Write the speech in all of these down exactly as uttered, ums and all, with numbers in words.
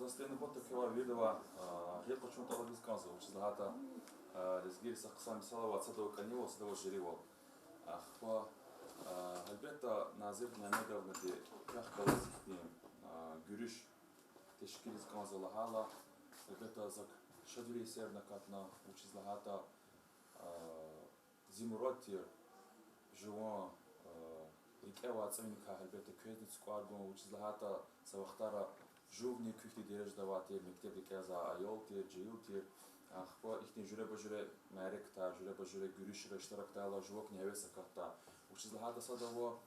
Заз тӀуьна патахъ квевай виридавай, а, гъил къачун тӀалабиз кӀанзава, вучиз лагьайтӀа, а, лезгийри са хъсан мисал авай, садав кӀанивал, садав жуьревал. Ахпа, а, гьелбетда, Назир Мегьамедовнади квехъ галаз ихьтин, а, гуьруьш тешкилиз кӀанзава лагьайла, гьелбетда, зак шадвилин сер акатна, вучиз лагьайтӀа, а, зи мурад тир жуван, а, рикӀе авай цӀуникай гьелбетда квезни цукӀвар гун, вучиз лагьайтӀа са вахтара жувни куьхьдин дережада авай тир, мектебда кӀелзавай аял тир, жегьил тир. Ахпа ихьтин жуьреба-жуьре мярекатар, жуьреба-жуьре гуьруьшра иштиракдайла жувакни гьевес акатда. Вучиз лагьайтӀа сад ава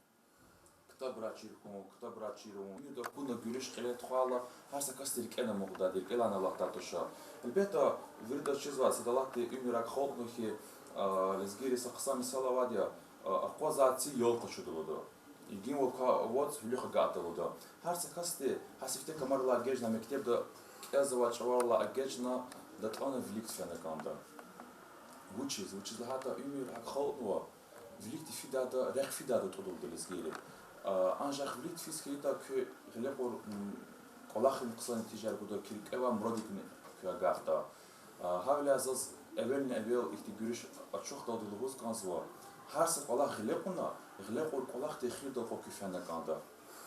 ктабра чир хьун, ктабра чирун. Уьмуьрда акуна гуьруьш кьиле тухвайла, гьар са касди рикӀел амукьдайди, рикӀелай алатдай туш. Гьелбетда, виридаз чизвай, сад алатди уьмуьрак халкьнава хьи, а, лезгийри са хъсан мисал авайди я, а, акъвазай ци ял къачуда лугьуда. Игинвал квай вацӀ гьуьлуьх агакьда лугьуда. Гьар са касди гьа сифте камарилай эгечӀна, мектебда кӀелзавай чӀаварилай эгечӀна, датӀана вилик фена кӀанда. Вучиз, вучиз лагьайтӀа уьмуьр гьакӀ халкьнава, виликди фидайда, рехъ фидайда тӀудалда лезгийри. А, анжах виликди физ хьайитӀа, куь гъиле кьур, м, кӀвалахни хъсан нетижаяр гуда, куь рикӀе авай мурадикни куь агакьда. А, гьавиляй заз эвелни-эвел ихьтин гуьруьш ачухдалди лугьуз кӀанзава: гьар са кӀвалах гъиле кьуна, гъиле кьур кӀвалахдин эхирдал кьван куьн фена кӀанда.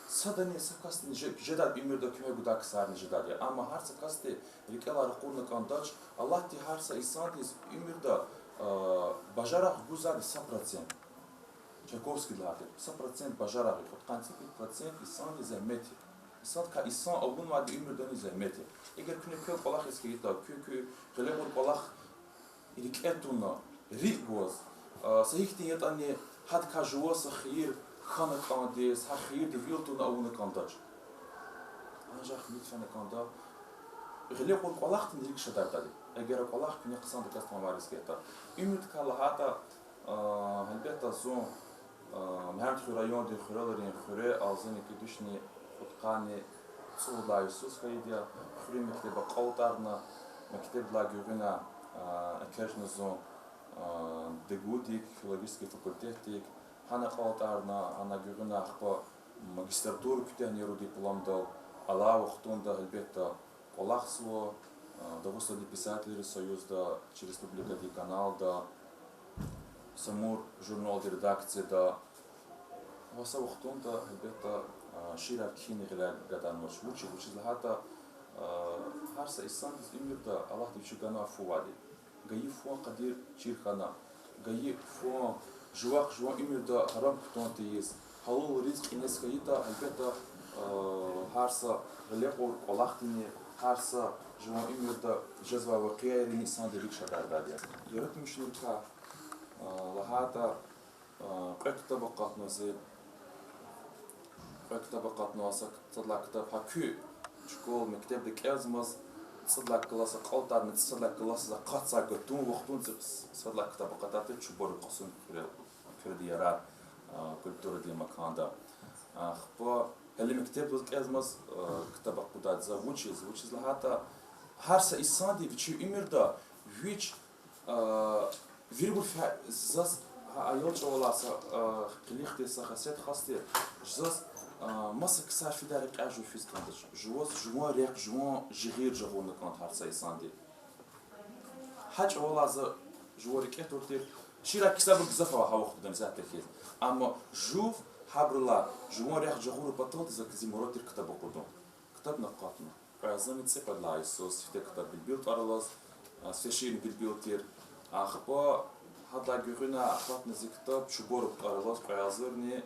Садани са касдин же-, жедайди уьмуьрда куьмек гудай ксарни жедайди я. Амма гьар са касди рикӀелай ракъурна кӀандач, Аллагьди гьар са инсандиз уьмуьрда, а, бажарагъ гузвайди са процент. Чайковскийди лагьайтӀа, са процент бажарагъ я, кьудкъанни цӀикьвед процент инсандин зегьмет я. Инсандикай инсан авунвайди уьмуьрдани зегьмет я. Эгер куьне квел кӀвалах ийиз хьайитӀа, куь, куь гъиле кьур кӀвалах рикӀе туна, рикӀ гваз, а, са гьихьтин ятӀани гьадакай жуваз са хийир хьана кӀандиз, гьа хийирдин вил туна авуна кӀандач. Анжах вилик фена кӀанда гъиле кьур кӀвалахдин рикӀ шадардайди, эгер а кӀвалах куьне хъсандаказ тамамариз хьайитӀа. Уьмуьрдикай лагьайтӀа, а, гьелбетда, зун, а, Мегьарамдхуьруьн райондин Хуьрелрин хуьре алжини кӀуьд вишни кьудкъанни цӀуд лагьай йисуз хьайиди я. Хуьруьн мектеб акьалтӀарна, мектебдилай гуьгъуьна, а, экечӀна зун, а, ДГУ-дик, филологический факультетдик, гьана акьалтӀарна, гьана гуьгъуьна, ахпа магистратура куьтягьна яру дипломдал, алай вахтунда, гьелбетда, кӀвалахзава, а, Дагъустандин писателрин союзда, чи республикадин каналда, Самур журналдин редакцияда. Ва са вахтунда, гьелбетда, а, шиирар кхьин гъиляй гадарнач. Вучиз, вучиз лагьайтӀа, а, гьар са инсандиз уьмуьрда Аллагьди вичи ганвай фу авайди. Гайи фун къадир чир хьана, гайи фун, жувахъ жуван уьмуьрда гьарам кутун тийиз, гьалал ризкь инес хьайитӀа, гьелбетда, а, гьар са гъиле кьур кӀвалахдини, гьар са жуван уьмуьрда жезвай вакъиайрини инсандин рикӀ шадардайди я. Яратмишунрикай, а, лагьайтӀа, а, кьве ктаб акъатна зи, кьве ктаб акъатна, са к-, сад лагьай ктаб гьа куь школа, мектебда кӀелзамаз, цӀуд лагьай класс акьалтӀарна, цӀуд лагьай классдиз акъатзавай гатун вахтунда сад лагьай ктаб акъатайтӀа, Чубарук Кьасумхуьрел, Куьредин ярар, а, культурадин маканда. Ахпа гьеле мектебдиз кӀелзамаз, а, ктаб акъудайди я за. Вучиз, вучиз лагьайтӀа, гьар са инсанди вичин уьмуьрда вич, а, вирибур фя-, заз гьа аял чӀавалай са, а, къилих тир, са хесет хас тир, заз, а, маса ксар фидай рекьяй жув физ кӀандач. Жуваз жуван рехъ, жуван жигъир жагъурна кӀанда гьар са инсанди. Гьа чӀавалай за жува рикӀе тур тир. Шиирар ксабур гзаф ава гьа вахтунда, исятда хьиз. Амма жув гьабурулай жуван рехъ жагъурун паталди за зи мурад тир ктаб акъудун. Ктабни акъатна. Кьве агъзурни цӀикьвед лагьай йисуз сифте ктаб Билбил тӀвар алаз, а, сифте шиирни Билбил тир. Ахпа гьадалай гуьгъуьна акъатна зи ктаб Чубарук тӀвар алаз кьве агъзурни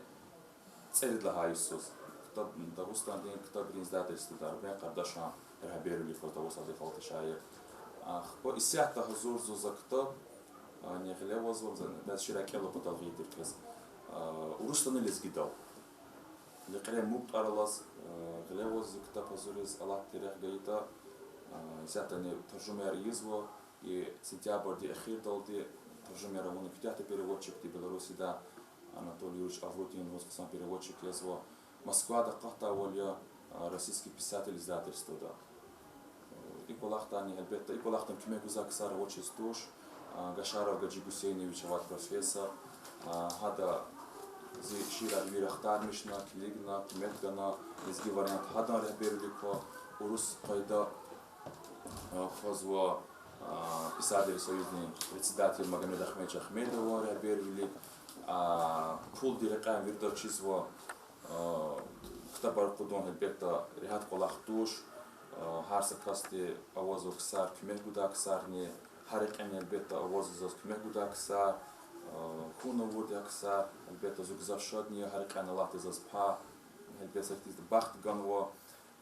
цӀерид лагьай йисуз. Ктаб, Дагъустандин ктабрин издательствода Арбен Къардашан регьбервилик кваз, Дагъустандин халкьдин шаир. Ахпа исятда гьазурзава за ктаб, а, ни гъиле авазва, за бязи шиирар кӀелун патал гъайи тир квез, а, урусдални лезгидал. Лекьре муг тӀвар алаз, а, гъиле аваз зи ктаб гьазуриз, Аллагьди рехъ гайитӀа, а, исятдани таржумаяр ийизва, и сентябрдин эхирдалди таржумаяр авуна куьтягьда переводчикди Беларусиядай Анатолий Юрьевич Аврутин лугьуз хъсан переводчик язва. Москвада акъатдайвал я, а, Российский писатель издательствода. И кӀвалахдани, гьелбетда, и кӀвалахдани куьмек гузвай ксар авачиз туш, а, Гашаров Гаджи Гусейнович авай профессор, а, гьада зи шиирар вири ахтармишна, килигна, къимет гана, лезги вариант гьадан регьбервилик ква. Урус къайда, а, хозва, а, писателрин союздин председатель Магомед Ахмедович Ахмедован регьбервилик, а, пулдин рекьяй виридаз чизва, а, ктабар кьудан, гьелбетда, регьят кӀвалах туш, а, гьар са касди авазва ксар, куьмек гудай ксарни, гьар рекьяйни, гьелбетда, авазва заз куьмек гудай ксар, а, хьун авурди ксар, гьелбетда, зун гзаф шадни я, гьар рекьяйни Аллагьди заз пай, гьелбетда, са ихьтин бахт ганва.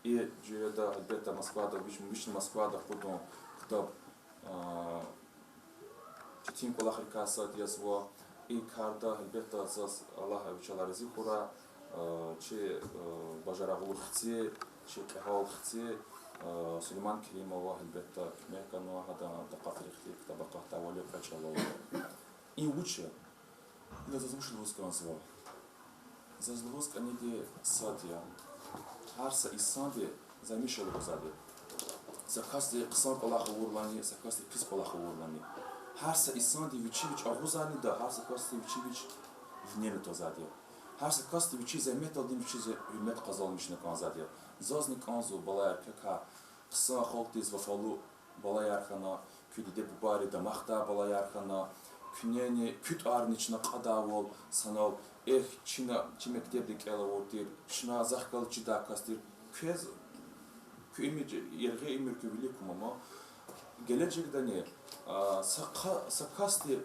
И жуьреда, гьелбетда, Москвада, вич-, вични Москвада кьудан ктаб, а, четин кӀвалахрикай сад язва. И карда, гьелбетда, заз Аллагь вичелай рази хьурай, а, чи, а, бажарагълу хци, чи кьегьал хци, а, Сулейман Керимова, гьелбетда, куьмек ганва, гьадан такьатрихъди ктаб акъатдайвал я, кьве чӀалал я. И вуч я? Ина заз вуч лугьуз кӀанзава? Заз лугьуз кӀаниди сад я. Гьар са инсанди, за гьамиша лугьузвайди, са касди хъсан кӀвалах авурлани, са касди пис кӀвалах авурлани, гьар са инсанди вичи вич агъуз авайди я, гьар са касди вичи вич винел твазвайди я. Гьар са касди вичин зегьметдалди вичиз гьуьрмет къазанмишна кӀанзавайди я. Зазни кӀанзава, балаяр, квекай хъсан халкьдиз вафалу балаяр хьана, куь диде-бубайри дамахдай балаяр хьана, куьнени, куь тӀварни чна кьадайвал санал, эхь, чна, чи мектебда кӀел авур тир, чна, захъ галаз чидай кас тир, квез, куь уьмуьр, яргъи уьмуьр куь вилик кумама. Гележегдани, а, са ка-, са касди,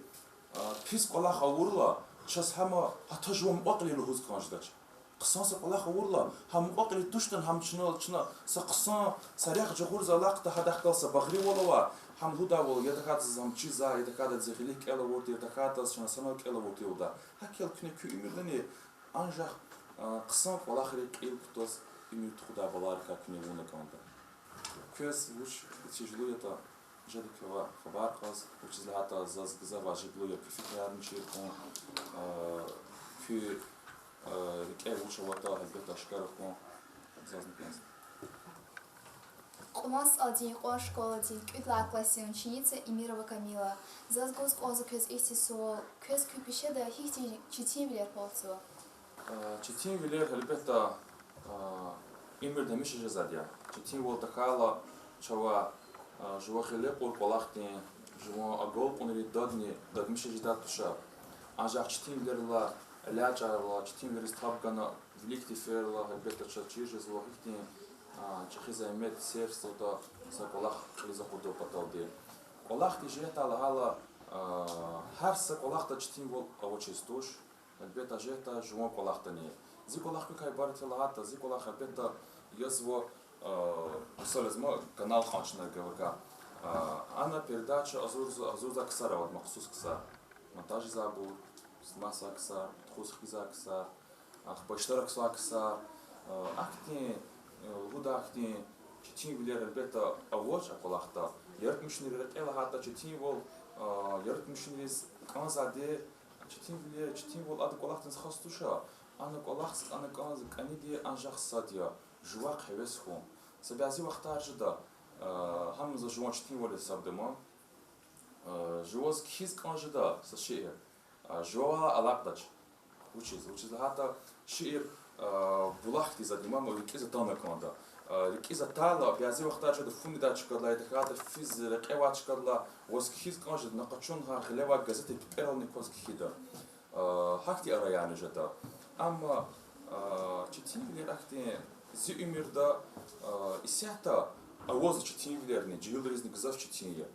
а, пис кӀвалах авурла, чаз гьам гьа жуван мукьва-кьилиз лугьуз кӀан жедач. Хъсан са кӀвалах авурла, гьа мукьва-кьилиз туштӀани гьам чна, чна са хъсан, са рехъ жагъуриз алахъда, гьадахъ галаз са багъривал ава, гьам лугьудайвал, я тахьайтӀа заз гьам чизва, я тахьайтӀа зи гъилик кӀел авур тир, я тахьайтӀа чна санал кӀел авур тир лугьуда. ГьакӀ хьайила куьне куь уьмуьрдани анжах, а, хъсан кӀвалахрин кьил кутаз уьмуьр тухудай балайрикай куьне вуна кӀанда. Квез вуч итижлу ятӀа, жеди квевай хабар кьаз, вучиз лагьайтӀа заз гзаф важиблу я куь фикирарни чир хьун, а, куь, а, рикӀе вуч аватӀа, гьелбетда, ашкара хьун зазни кӀанзава. Кьулан СтӀалдин юкьван школадин кӀуьд лагьай классдин ученица Эмирова Камила. Заз гуз кӀанзава квез ихьтин суал: квез куь пешеда гьихьтин четинвилер гьалтзава? А, четинвилер, гьелбетда, а, уьмуьрда гьамиша жезвайди я. Четинвал тахьайла, чавай, а, жува гъиле кьур кӀвалахдин, жуван агалкьунрин дадни дагмиша жедайди туш. Анжах четинвилерилай элячӀайла, четинвилериз таб гана виликди фейила, гьелбетда, чаз чир жезва гьихьтин, а, чӀехи зегьмет серфзаватӀа са кӀвалах кьилиз акъудун паталди. КӀвалахди жедай лагьайла, а, гьар са кӀвалахда четинвал авачиз туш. Гьелбетда, жедай жуван кӀвалахдани. Зи кӀвалах квекай ибарат я лагьайтӀа, зи кӀвалах, гьелбетда, язва, а, мисал яз, ма канал кьван чна ГВК. А, ана передача гьазурза-, гьазурзавай ксар авайди, махсус ксар. Монтаж ийизвайбур, снимать ийизвай ксар, тухуз хкизвай ксар, ахпа иштиракзавай ксар, а, ахьтин, а, лугьудай хьтин четинвилер, гьелбетда, авач а кӀвалахда. Яратмишунрин рекье лагьайтӀа четинвал, а, яратмишунриз кӀанзавайди, четинвилер, четинвал адан кӀвалахдиз хас туш, ана кӀвалахдиз ана кӀанз-, кӀаниди анжах сад я: жувахъ гьевес хьун. Са бязи вахтар жеда, а, гьам за жуван четинвал яз гьисабда ман, а, жуваз кхьиз кӀан жеда са шиир, а, жувавай алакьдач. Вучиз? Вучиз лагьайтӀа шиир, а, булах хьтинди я ман, рикӀиз атана кӀанда. А, рикӀиз атайла, бязи вахтар жеда фу недай чкадилай, я тахьайтӀа физ рекье авай чкадилай, ваз кхьиз кӀан жеда, на къачун гьа гъилевай газетдин пипӀерални кваз кхьида. А, гьахьтин араярни жеда. Амма, а, четинвилер ахьтин зи уьмуьрда, а, исятда аваз четинвилерни, жегьилризни гзаф четин я.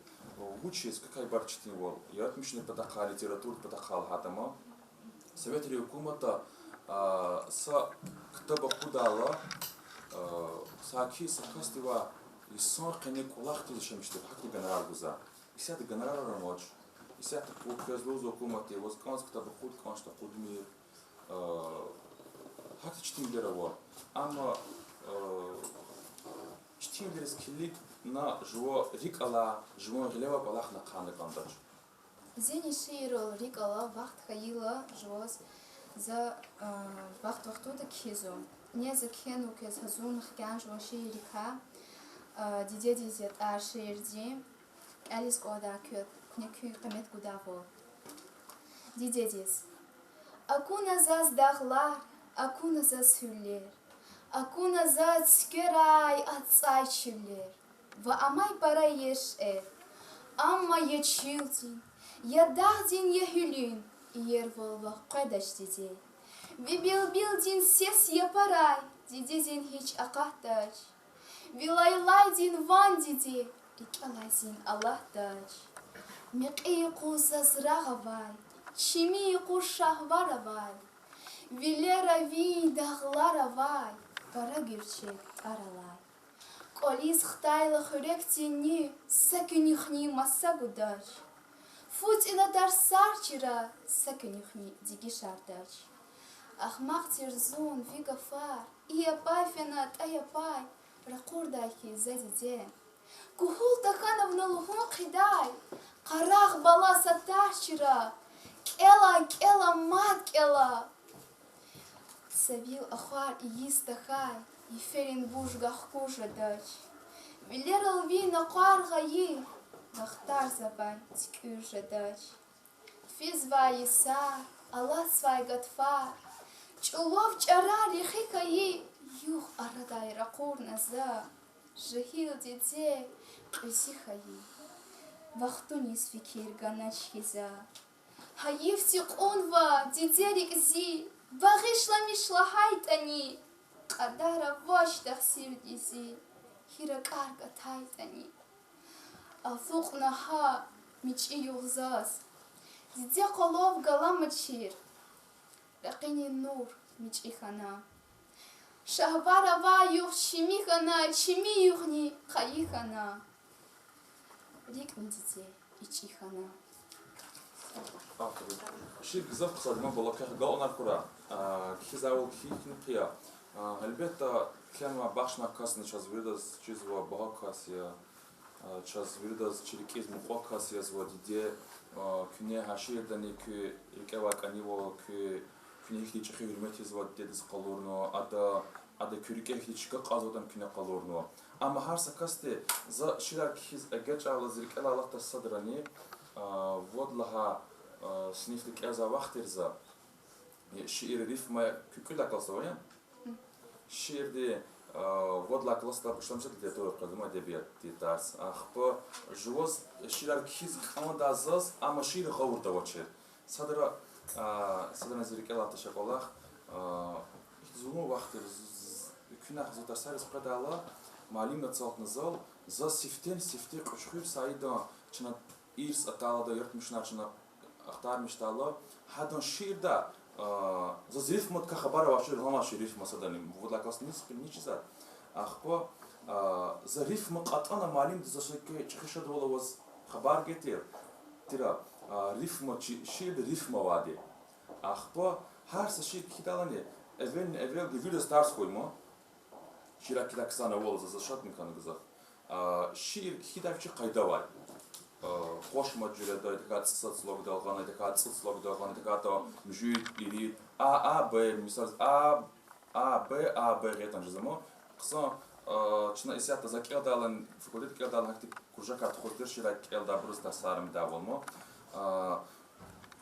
Вучиз, квекай ибарат четинвал, яратмишунрин патахъай, литературадин патахъай лагьайтӀа ман, советрин гьукуматда, а, са ктаб акъудайла, а, саки са касдивай йисан къене кӀвалахдиз яшамиш тир, гьахьтин гонорар гузва. Исятда гонорарар амач. Исятда квез лугьузва гьукуматди, ваз кӀанз ктаб акъуд, кӀанз акъудмир. А, гьахьтин четинвилер ава. Амма, а, четинвилериз килигна жува рикӀ алай, жуван гъилевай кӀвалахни ахъайна кӀандач. Зини шиирал рикӀ алай вахт хьайила жуваз за, а, вахт-вахтунда кхьизва. Кьиле за кхьенва квез гьазурна хкянжавай шииррикай, а, Дидедиз ятӀар шиирдин, кӀелиз кӀандай квез, куьне куьн къимет гудайвал. Дидедиз. Акуна заз дагълар, акуна заз гьуьллер, Акуна заз цуькверай ацӀай чуьллер ва амай пара иер шейэр. Амма я чуьлдин, я дагъдин, я гьуьлуьн иервал вахъ къведач, диде. Ви билбилдин сес япарай дидедин гьич акъатдач. Ви лайлайдин ван, диде, рикӀелай зин алатдач. Мекьи юкъуз заз рагъ авай, чими юкъуз шагьвар авай, вилера ви дагълар авай, пара гуьрчег тӀвар алай. КӀвализ хтайла хуьрекдин нуь, са куьнихни маса гудач. ФуцӀина тарсар чира, са куьнихни дегишардач. Ахмакь тир зун ви гафар, и япай фена, тӀа япай, ракъурдай хьиз за, диде. Куьгьуьл тахьана вуна лугьун хъийидай, къарагъ бала са тарс чира, кӀела, кӀела, мад кӀела. Са вил ахвар ийиз тахьай йиферин бужга хкуз жедач. Вилерал ви накъвар гъайи, вахтар завай туькӀуьр жедач. Физвай йисар, алатзавай гатфар, чӀулав чӀарар рехи хьайи, югъ арадай ракъурна за. Жегьил диде кьуьзуь хьайи, вахтуниз фикир ганач хьи за. Гьайиф цикьунва диде рикӀ зи, багъишламиш лагьайтӀани, кьадар авач тахсирдиз зи, гьи ракӀар гатайтӀани. Алукьна гьа мичӀи югъ заз, диде къвалав галамачир, ракъини нур мичӀи хьана. Шагьвар авай югъ чими хьана, чими югъни къайи хьана. РикӀни, диде, ичӀи хьана. Шиир гзаф хъсан я, балакай галкӀунар хьурай. А, кхьизвайвал кхьихь хьи я. А, гьелбетда, кхьенвай, бахшнавай касни чаз виридаз чизва, багьа кас я. А, чаз виридаз чи рикӀиз мукьва кас язва диде. А, куьне гьа шиирдани куь рикӀевай кӀанивал, куь, куьне гьихьтин чӀехи гьуьрмет ийизватӀа дидедиз къалурнава, ада, ада куь рикӀе гьихьтин чка кьазватӀани куьне къалурнава. Амма гьар са касди, за шиирар кхьиз эгечӀайла, зи рикӀелай алатдай садрани, а, вад лагьай, а, синифда кӀелзавай вахтара за, э, шиир рифма куь кӀуьд лагьай классда ава, я? Шиирди, а, вад лагьай классда башламишзава литература къведайла, эдебиятдин тарс. Ахпа жуваз шиирар кхьиз кӀандай заз, амма шиир гъавурда авачир. Садра, а, садрани зи рикӀелай алатдай ша кӀвалах, а, ихьтин зулун вахтара з-, з-, экуьнахъ зун тарсариз къведайла, муаллимди ацалтна зал, заз сифтени сифте Кьуьчхуьр Саидан, чна ирс атайла, адан яратмишунар чна ахтармишдайла, гьадан шиирда, а, заз рифмадикай хабар авачир, лагьанвай шиир рифма садани, вад лагьай классда низ хъийин, ничизар. Ахпа, а, за рифма кьатӀана, муаллимди заз са квай чӀехи шадвал аваз хабар гайитӀа, тир, а, рифма чи-, шиирда рифма авайди. Ахпа гьар са шиир кхьидайлани, эвелни-эвел гуьгъуьниз тарс хьуй ман. Шиирар кхьидай хьиз авал за, за шадни хьана гзаф. А, шиир кхьидай вичи къайда авай. А, къошмад жуьреда, идакай цӀусад слогада гъана, идакай цӀуд слогада гъана, идакай тӀа муьжуьд, ирид, А, А, Б, мисал яз, А, А, Б, А, Б гъетӀани жезва ман. Хъсан, а, чна исятда за кӀелдайла, факультетда кӀелдайла, гьахьтин кружокар тухуз тир, шиирар кӀелдайбуруз тарсар амидайвал ман. А,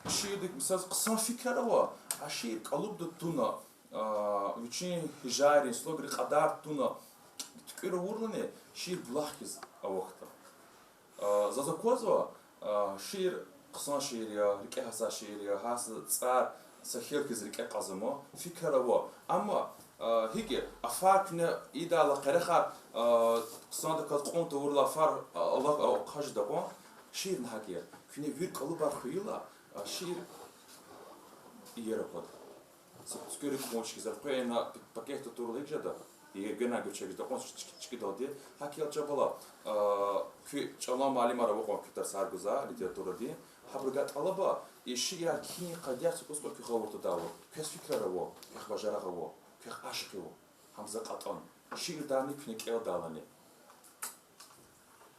шиирдик, мисал яз, хъсан фикирар ава, а шиир кӀалубда туна, а, вичин гьижайрин, слогрин кьадар туна, туькӀуьр авурлани, шиир булах хьиз авахьда. А, заз аквазва, а, шиир хъсан шиир я, рикӀе гьасай шиир я, гьар са цӀар са хьил хьиз рикӀе кьазва ман, фикирар ава. Амма, а, гьикӀ я, афар куьне ийидайла къерехар, а, хъсандаказ кьун тавурла афар, а, алаг, а, хъжеда кьван, шиирни гьакӀ я. Куьне вири кӀалубар хвейила, а, шиир иер аквада. Са цуькверик кьунчиз, за къе ина пакетда турла икӀ жеда, ЕГЭ-на гуьрчег жеда кьван чкӀи-, чкӀидалди. ГьакӀ я чӀавалай, а, куь чӀалан муаллимар ава кьван куь тарсар гузвай литературадин. Гьабуругай тӀалаба, и шиирар кхьин къайдаяр са кӀус кьван куь гъавурда авуртӀа. Квез фикирар ава, квехъ бажарагъ ава, квехъ ашкъи ава. Гьам за кьатӀан. Шиирдарни куьне кӀелдайлани.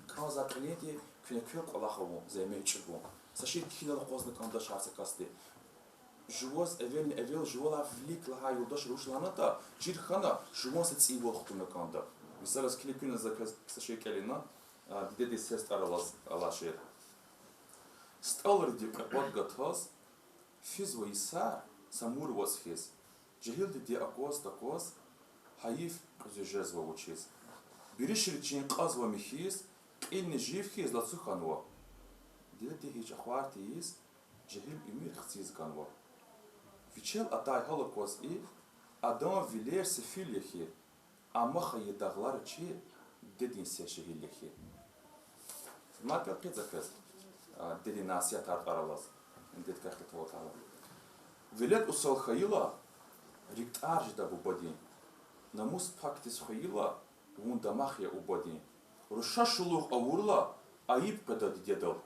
КӀанзавай кьилинди куьне квел кӀвалах авун, зегьмет чӀугун. Са шиир кхьинал акъвазна кӀандач гьар са касди. Жуваз эвелни-эвел жувалай вилик лагьай юлдашар вуч лагьанатӀа, чир хьана, жуван са цӀийивал хтуна кӀанда. Мисал яз, килиг, куьне за квез са шиир кӀелна, а, Дидедиз сес тӀвар алаз, алай шиир. СтӀалриди кьве къвад гатаз, физва йисар Самур вацӀ хьиз. Жегьил диде акваз-такваз, Гьайиф кьуьзуь жезва вучиз. Биришри чин кьазва михьиз, кьилни жив хьиз лацу хьанва. Дидеди гьич ахвар тийиз, жегьил уьмуьр хциз ганва. Вичел атай гьал акваз и, адан вилер сефил я хьи, амма хайи дагълара чи дидедин сес жегьил я хьи. Мад галкъида квез, а, дидедин насигьатар тӀвар алаз, дидедикай хталат авуртӀа. Велед усал хьайила, рикӀ тӀар жеда бубадин. Намус пакдиз хвейила, вун дамах я убадин. Руша шулугъ авурла, айиб къведа дидедал.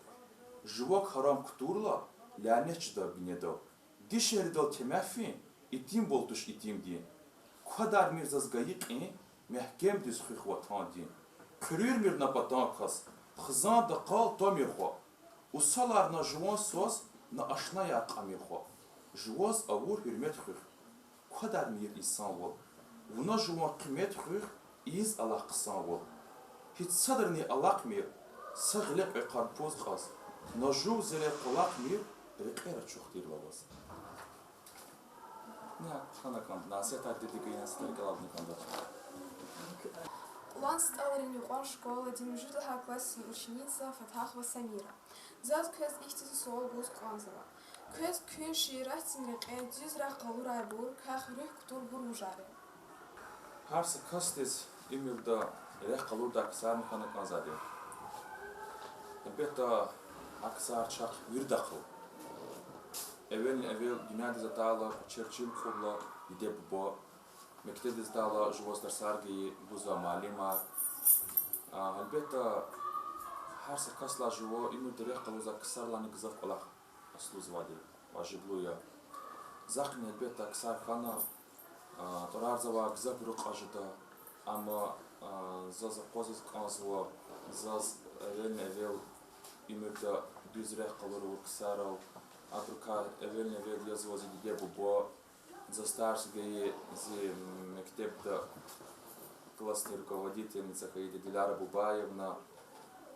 Жувак гьарам кутурла, лянет жеда бинедал. Дишегьлидал темяфин, итимвал туш итимдин. Квадармир заз гайи кьин, мягькемдиз хуьх ватандин. Хъуьруьрмир на патан кас, хизанда къал тамир хва. Усалар на жуван свас, на ашнаяр кьамир хва. Жуваз авур гьуьрмет хуьх. Квадармир инсанвал. Вуна жуван къимет хуьх, ийиз алахъ хъсанвал. Гьич садрани алахъмир са гъиле кьве къарпуз кьаз, на жув зире къалахъмир, рекьер ачух тирла ваз. Ина хьана кӀанда, насигьатар дидедикай, насигьатар рикӀелай алудна кӀанда. Кьулан СтӀалрин юкьван школадин муьжуьд лагьай классдин ученица Фатахова Самира. Заз квез ихьтин суал гуз кӀанзава. Квез куьн шииратдин рекье дуьз рехъ къалурайбур, квехъ руьгь кутурбур вужар я? Гьар са касдиз уьмуьрда рехъ къалурдай ксарни хьана кӀанзавайди я. Гьелбетда, а ксар чахъ виридахъ ала. Эвелни-эвел дуьньядиз атайла, кӀвачер чил кьурла, диде-буба, мектебдиз атайла, жуваз тарсар гайи, гузвай муаллимар. А, гьелбетда, гьар са касдилай жува уьмуьрда рехъ къалурзавай ксарилайни гзаф кӀвалах аслузвайди важиблу я. Захъни, гьелбетда, ксар хьана, а, тӀварарзавай гзафбуру кьаз жеда, амма, а, заз акъвазиз кӀанзава, заз эвелни-эвел уьмуьрда дуьз рехъ къалур авур ксарал, абурукай эвелни-эвел язва зи диде-буба, заз тарс гайи зи мектебда классный руководительница хьайиди Диляра Бубаевна,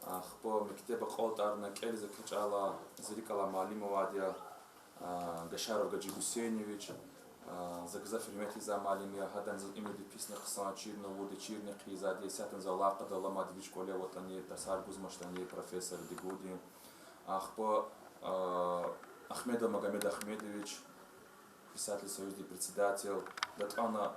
ахпа мектеб акьалтӀарна, кӀелиз экечӀайла, зи рикӀ алай муаллим авайди я, а, Гашаров Гаджи Гусейнович, а, за гзаф гьуьрмет ийизвай муаллим я, гьадани заз уьмуьрда писни хъсан, чирни авурди, чирни хъийизвайди я, исятдани за алакъада, ламади вич кӀвале аватӀани, тарсар гузмаштӀани, профессор Дигудин. Ахпа, а, Ахмедов Магомед Ахмедович, Писатель союздин председатель, датӀана,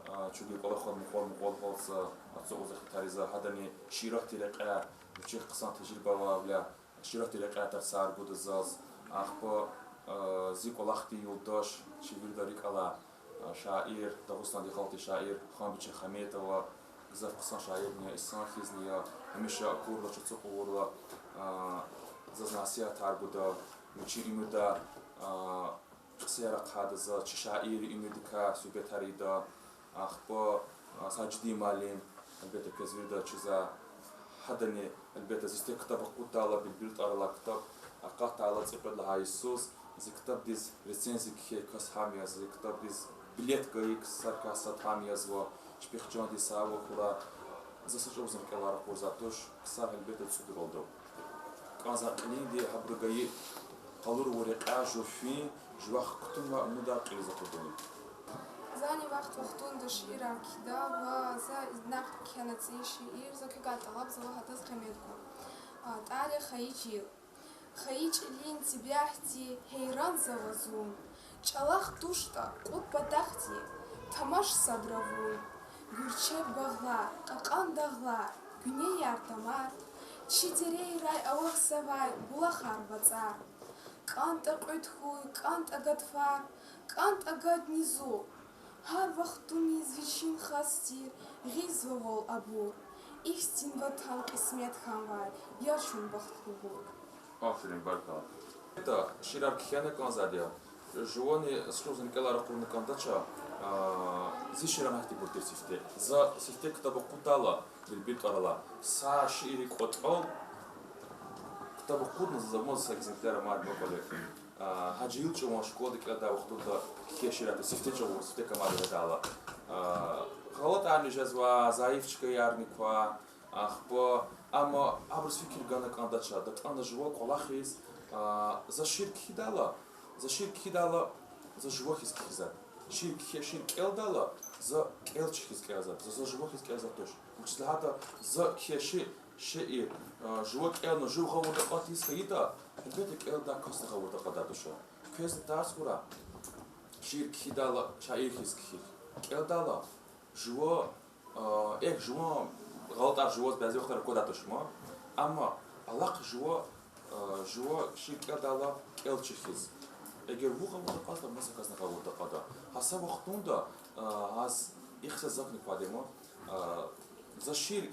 а, чугуй кӀвалахал мукьвал-мукьвал гьалца ацукьзава хьи тариз, гьадани шииратдин рекье вичихъ хъсан тежриба авайвиляй, шииратдин рекье тарсар гуда заз. Ахпа, а, зи кӀвалахдин юлдаш, чи вирида рикӀ алай, а, шаир, Дагъустандин халкьдин шаир Ханбиче Хаметова, гзаф хъсан шаирни я, инсан хьизни я, гьамиша акурла, чаз ацукьурла, а, заз насигьатар гуда, вичин уьмуьрда, а, кьисаяр ахъайда заз, чи шаиррин уьмуьрдикай суьгьбетар ийида. Ахпа, а, Сажидин муаллим, гьелбетда, квез вирида чизвай, гьадани, гьелбетда, зи сифте ктаб акъуддайла, Билбил тӀвар алай ктаб акъатдайла, цӀикьвед лагьай йисуз зи ктабдиз рецензия кхьей кас гьам я, зи ктабдиз билет гайи ксарикай сад гьам язва, чпихъ чандин сагъвал хьурай. За са чӀавузни рикӀелай ракъурзавайди туш, ксар, гьелбетда, цӀудралда кӀанзавай кьилинди гьабуру гайи къалур авур рекьяй жув фин, жувахъ кутунвай умудар кьилиз акъудун. Зани вахт-вахтунда шиирар кхьида ва за накь кхьена цӀийи шиир, за квевай тӀалабзава гьадаз къимет гун. А, тӀвар я Хайи чил. Хайи чилин цибягьди гьейранзава зун, чӀалахъ туштӀа кьуд патахъди, тамаш садра вун. Гуьрчег багълар, кьакьан дагълар, гуьнеяр тамар, чи дерейрай авахьзавай булахар вацӀар. КӀантӀа кьуьд хьуй, кӀантӀа гатфар, кӀантӀа гадни зу. Гьар вахтуниз вичин хас тир гъизвавал абур. Ихьтин ватан кьисмет хьанвай я чун бахтлубур. Аферин, баркалла. ИтӀа шиирар кхьена кӀанзавайди я. Жувани са чӀавузни рикӀелай ракъурна кӀандач, а, зи шиирар гьахьтинбур тир сифте. За сифте ктаб акъуддайла, Билбил тӀвар алай, са шииррин кӀватӀал ктаб акъудна, за, за мад са экземпляр мад мукьвал я. А, Гьажиил чӀаван школада кӀелдай вахтунда кхьей шиирар тир, сифте чӀавуз, сифте камари гъедайла. А, гъалатӀарни жезва, зайиф чкаярни ква, ахпа, амма абуруз фикир гана кӀандач, датӀана жува кӀвалахиз, а, за шиир кхьидайла, за шиир кхьидайла, за жува хьиз кхьизва. Шиир кхьи-, шиир кӀелдайла, за кӀел чӀехиз кӀелзавайди, за, за жува хьиз кӀелзавайди туш. Вучиз лагьайтӀа за кхьей ши-, шиир, а, жува кӀелна, жув гъавурда акъатиз хьайитӀа, гьелбетда, кӀелдай касни гъавурда акъатдай туш. Квез тарс хьурай, шиир кхьидайла, шаир хьиз кхьихь. КӀелдайла, жува, а, эхь, жуван гъалтӀар жуваз бязи вахтара аквадай туш ма. Амма алахъ жува, а, жува шиир кӀелдайла кӀел чӀехиз. Эгер вун гъавурда акъатда, маса касни гъавурда акъатда. Гьа са вахтунда, а, гьаз ихьтин закни квайди ма, а, за шиир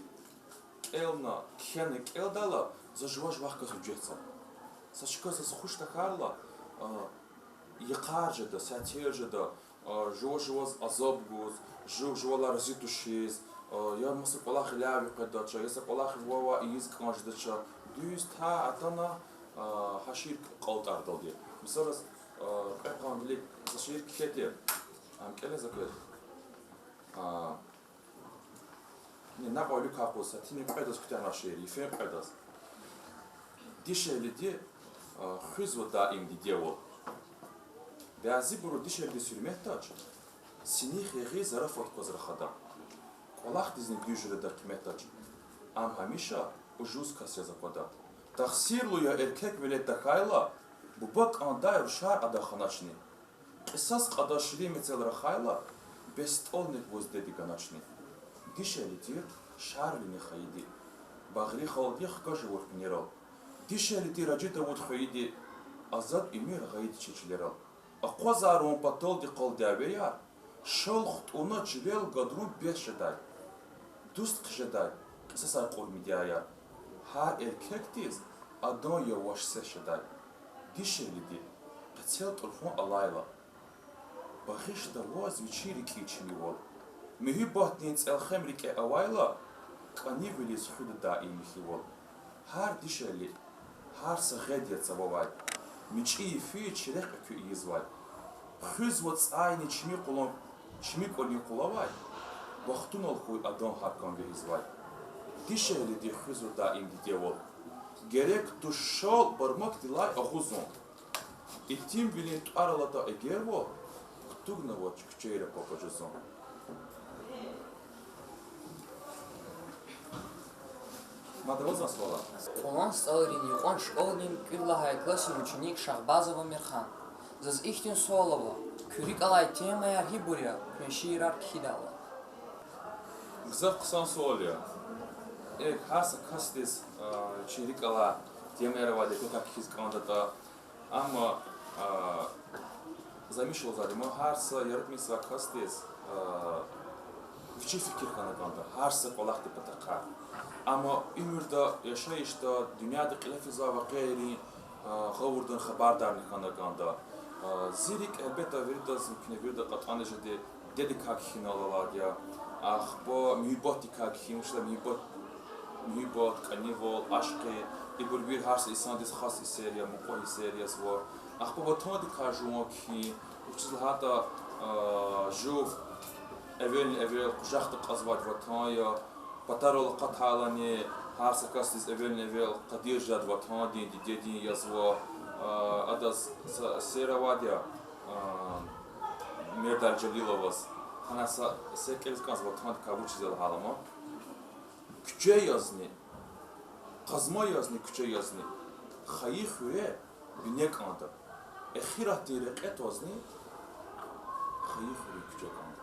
кӀелна, кхьена кӀелдайла, за жува вахкас гьуьжетзава. Са чкадиз хуш тахьайла, а, йикъар жеда, сятер жеда, а, жува жуваз азаб гуз, жув жувалай рази тушиз, а, я маса кӀвалах гъиляй къведач, я са кӀвалах вавай ийиз кӀан жедач. Дуьз тай атана, а, гьа шиир кӀалтӀардалди. Мисал яз, а, кьве къван вилик за шиир кхьей тир, ам кӀеле за квез. А, ни накьваликай къуз са тини кьведаз куьтягьна шиир, йифен кьведаз. Дишегьлиди, а, хуьзва даим дидевал. Бязибуру дишегьлидиз гьуьрметдач, синихъ ягъиз зарафат кваз рахада. КӀвалахдизни дуьз жуьреда къиметдач, ам гьамиша ужуз кас яз аквада. Тахсирлу я эркек велед тахьайла, буба кӀандай рушар ада ханачни. Кьисас кьада ширин мецел рахайла, бес тӀални гваз дидеди ганачни. Дишегьли тир Шарвилидин хайиди, багъри халкьдихъ хкаж авур къуьнерал. Дишегьли тир Ажи Давуд хвейиди, азад уьмуьр гъайиди чи чилерал. Акъвазарун паталди къал дявеяр, шал хтӀунна чилел гадрун бес жедай. Дуст хъжедай, кьисасай кьур мидяяр. Гьар эркекдиз адан я ваш сес жедай. Дишегьлиди, къецел тӀурфан алайла, багъишда ваз вичин рикӀин чимивал. Муьгьуьббатдин цӀелхем рикӀе авайла, кӀанивилиз хуьда даим михьивал. Гьар дишегьли, гьар са гъед я цававай, мичӀи йифиз чирехъ экуь ийизвай. Хуьзва цӀайни чими кьулан, чими кӀвалин къулавай, бахтунал хьуй адан гьар кам вегьизвай. Дишегьлиди, хуьзва даим дидевал. Герек туш шал бармакдилай агъузун. Итимвилин тӀвар алатӀа эгер вал, кутугнавач куьчейра папа жузун. Мад авазвани суалар? Кьулан СтӀалрин юкьван школадин кӀуьд лагьай классдин ученик Шагьбазова Мирхан. Заз ихьтин суал ава: куь рикӀ алай темаяр гьибур я, куьн шиирар кхьидайла? Гзаф хъсан суал я. Эхь, гьар са касдиз, а, чи рикӀ алай темаяр авайди я, квекай кхьиз кӀандатӀа. Амма, а, замишал зайди ма, гьар са яратмишзавай касдиз, а, вичи фикир хьана кӀанда, гьар са кӀвалахдин патахъай. Амма уьмуьрда, яшайишда, дуьньяда кьиле физвай вакъиайрин, а, гъавурдан хабардарни хьана кӀанда. А, зи рикӀ, гьелбетда, виридаз, куьне вирида кьатӀана жеди, дидедикай кхьинал алайди я, ахпа муьгьуьббатдикай кхьин, вучиз лагьайтӀа муьгьуьббат, муьгьуьббат, кӀанивал, ашкъи, ибур вири гьар са инсандиз хас гьиссер я, мукьва гьиссер язва. Ахпа ватандикай жуван кхьин, вучиз лагьайтӀа, а, жув эвелни-эвел къужахда кьазвайди ватан я, патарал акъатайлани гьар са касдиз эвелни-эвел къадир жедай ватандин, дидедин язва, а, адаз са эсер авайди я, а, Мердал Жалиловаз. Гьана са эсер кӀелиз кӀанзава ватандикай вучиз я лагьайла ма. Куьче язни, къазма язни, куьче язни хайи хуьре бине кӀанда. Эхиратдин рекье твазни хайи хуьре куьче кӀанда.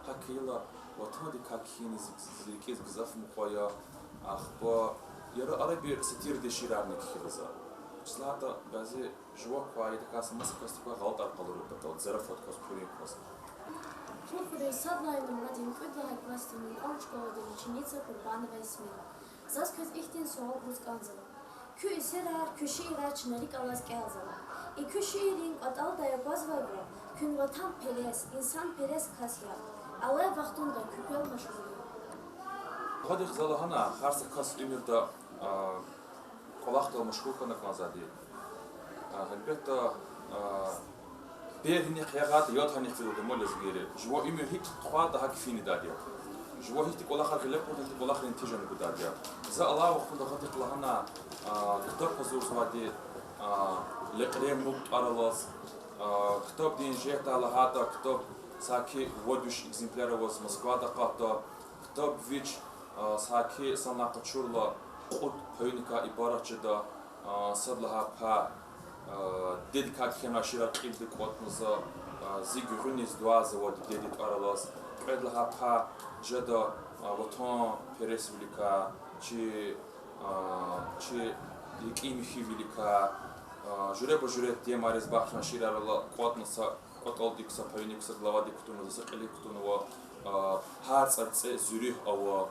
ГьакӀ хьайила, ватандикай кхьин зи, зи рикӀиз гзаф мукьва я. Ахпа яра арабир сатирадин шиирарни кхьила за. Вучиз лагьайтӀа бязи жувак квай, идакай са маса касдик квай гъалтӀар къалурун патал, зарафат кваз, куьруьн кваз. Куь хуьруьн сад лагьай нумрадин кӀуьд лагьай классдин юкьван школадин ученица Курбанова Эсмира. Заз квез ихьтин суал гуз кӀанзава. Куь эсерар, куь шиирар чна рикӀ алаз кӀелзава. И куь шииррин кӀватӀалдай аквазвайвал, куьн ватанперес, инсанперес кас я. Алай вахтунда куь квел машгьур я. Гьадахъ за лагьана, гьар са кас уьмуьрда, а, кӀвалахдал машгьур хьана кӀанзавайди. А, гьелбетда, а, бер гьинихъ ягъайтӀа, яд гьанихъ фидалди ма лезгийри. Жува уьмуьр гьикӀ тухвайтӀа, гьакӀ фин ийидайди я. Жува гьихьтин кӀвалахар гъиле кьуртӀа, гьихьтин кӀвалахрин нетижани гудайди я. За алай вахтунда гьадахъ лагьана, а, ктаб гьазурзавайди, а, лекьрен муг тӀвар алаз, а, ктабдин жедай лагьайтӀа, ктаб Саки вад виш экземпляр аваз Москвада акъатда. Ктаб вич, а, саки санлай къачурла кьуд паюникай ибарат жеда, а, сад лагьай пай, а, дидедикай кхьенвай шиирар кьилди кӀватӀна за, а, зи гуьгъуьниз дуьазава дидеди тӀвар алаз. Кьвед лагьай пай жеда, а, ватанпересвиликай, чи, а, чи рикӀин михьивиликай, а, жуьреба-жуьре темайриз бахшна шиирар ала кӀватӀна са кӀватӀалдик, са паюник, са главадик кутуна, са кьилик кутунва, а, гьар цӀарцӀе зуьруьгь ава.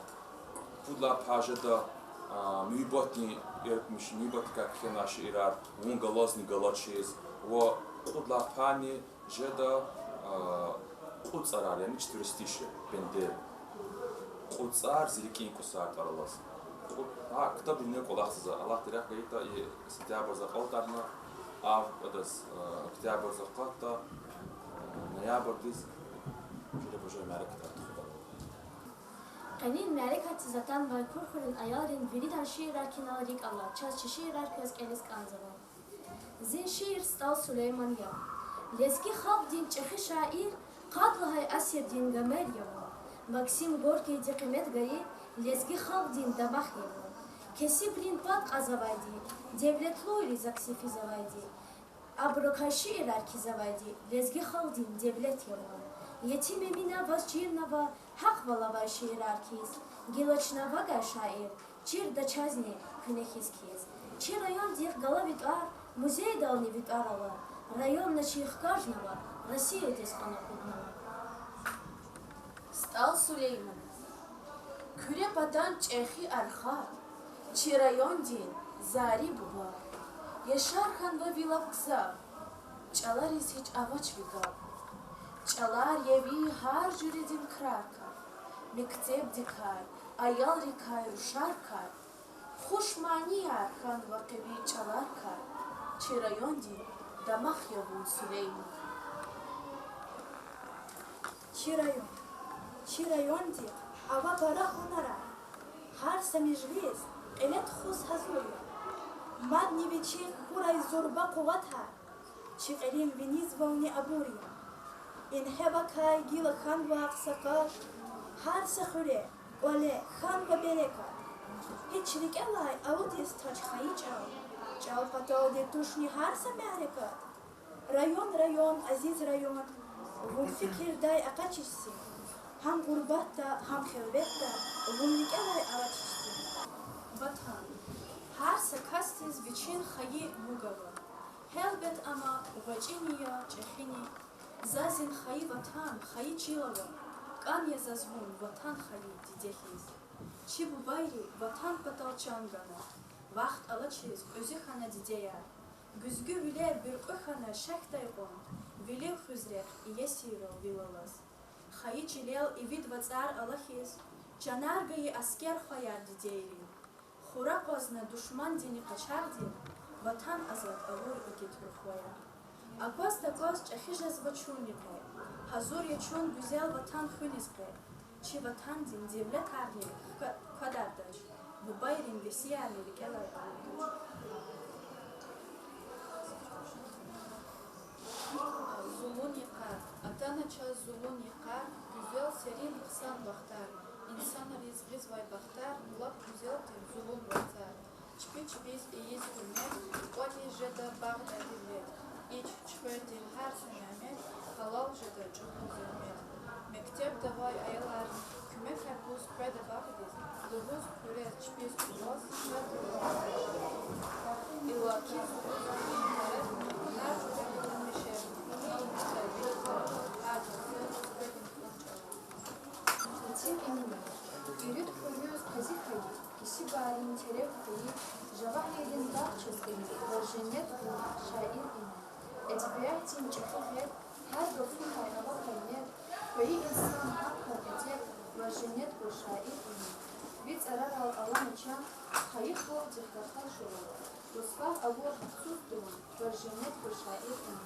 Пуд лагьай пай жеда, а, муьгьуьббатдин эркмиш, муьгьуьббатдикай кхьенвай шиирар, вун галазни галачиз. Ва кьуд лагьай пайни жеда, а, кьуд цӀарар, яни четверостишие, бендер. Кьуд цӀар зи рикӀин кӀусар тӀвар алаз. Кьуд, а, ктаб ингье кӀвалахзава, Аллагьди рехъ гайитӀа, и сентябрза акьалтӀарна, ав-, адаз, а, октябрза акъатда, а, ноябрдиз жуьреба-жуьре мярекатар тухуда. Къенин мярекатдиз атанвай Курхуьруьн аялрин виридан шиирар кинал рикӀ ала, чаз чи шиирар квез кӀелиз кӀанзава. Зи шиир СтӀал Сулейман я. Лезги халкьдин чӀехи шаир, къад лагьай асирдин Гомер я вун. Максим Горькийди къимет гайи лезги халкьдин дамах я вун. Кесибрин пад кьазвайди, девлетлуйриз акси физвайди, абурукай шиирар кхьизвайди лезги халкьдин девлет я вун. Етим Эмина ваз чирнава гьахъвал авай шиирар кхьиз, гила чна вавай шаир, чирда чазни куьне хьиз хьиз. Чи райондихъ гала ви тӀвар, музейдални ви тӀвар ала, районна чи хкажнава, Россиядиз кьван акъуднава. СтӀал Сулейман. Куьре патан чӀехи арха, чи райондин зари буба, яшар хьанва ви лап гзаф, чӀалариз гьич авач ви гаф. ЧӀалар я ви гьар жуьредин крарикай, мектебдикай, аялрикай, рушарикай. Хуш манияр хьанва къе ви чӀаларикай, чи райондин дамах я вун, Сулейман. Чи район. Чи райондихъ ава пара гьунарар, гьар са межлис кьиле тухуз гьазур я. Мадни вичихъ хьурай зурба къуватар, чи кьилин винизвални абур я. Ингье вакай гила хьанва агъсакъат, гьар са хуьре, кӀвале хьанва берекат. Гьич рикӀелай алудиз тач хайи чӀал, чӀал паталди тушни гьар са мярекат. Район, район, азиз район, вун фикирдай акъачиз хьи, гьам гъурбатда, гьам хелветда вун рикӀелай алачиз хьи. Ватан. Гьар са касдиз вичин хайи муг ава. Гьелбет, амма гъвечӀини я, чӀехини. Заз зи хайи ватан хайи чил ава. КӀан я заз вун ватан хайи диде хьиз. Чи бубайри ватан патал чан гана. Вахт алачиз кьуьзуь хьана дидеяр. Гуьзгуь вилер буьркьуь хьана шехьдай кьван, вилив хуьз рехъ иесирал вил алаз. Хайи чилел ивид вацӀар ала хьиз, чанар гайи аскер хваяр дидейрин. Хура акъвазна душмандини къачагъди, ватан азад авур игит рухваяр. Акваз-такваз чӀехи жезва чунни къе, гьазур я чун гуьзел ватан хуьниз къе. Чи ватандин девлетарни ква-, квадардач, бубайрин весиярни рикӀелай алудач. Зулун йикъар, атана чаз зулун йикъар, гуьзел серин хъсан вахтар, инсанриз гъизвай бахтар, лап гуьзел тир зулун вахтар. Чпи чпиз ийиз гьуьрмет, кӀвализ жеда багъдай девлет, ич чи хуьрдин гьар са нямет, гьалал жеда чӀугун зегьмет. Мектебда авай аялар куьмекар гуз къведа багъдиз, лугьуз хуьрез, чпиз, чӀулаз шад я. Иллаки зулуз гьар жуьре гьуьрмет, гьар жуьре гьуьрмет, гьар жуьре. Етим Эмина. Ирид хуьруьз къази хьайи, кесибарин тереф хьайи, жавагьиррин дагъ чаз кӀани, ваз женнет гур шаир Эмина. Эдебиятдин чӀехи гъед, гьар гафунай ава къимет, хьайи инсан гьакӀ кван эдеб, ваз женнет гур шаир Эмина. Ви цӀарарал алама чан, хайи халкьдихъ рахаз жуван, русвагь авур гьахъсуз тун, ваз женнет гур шаир Эмина.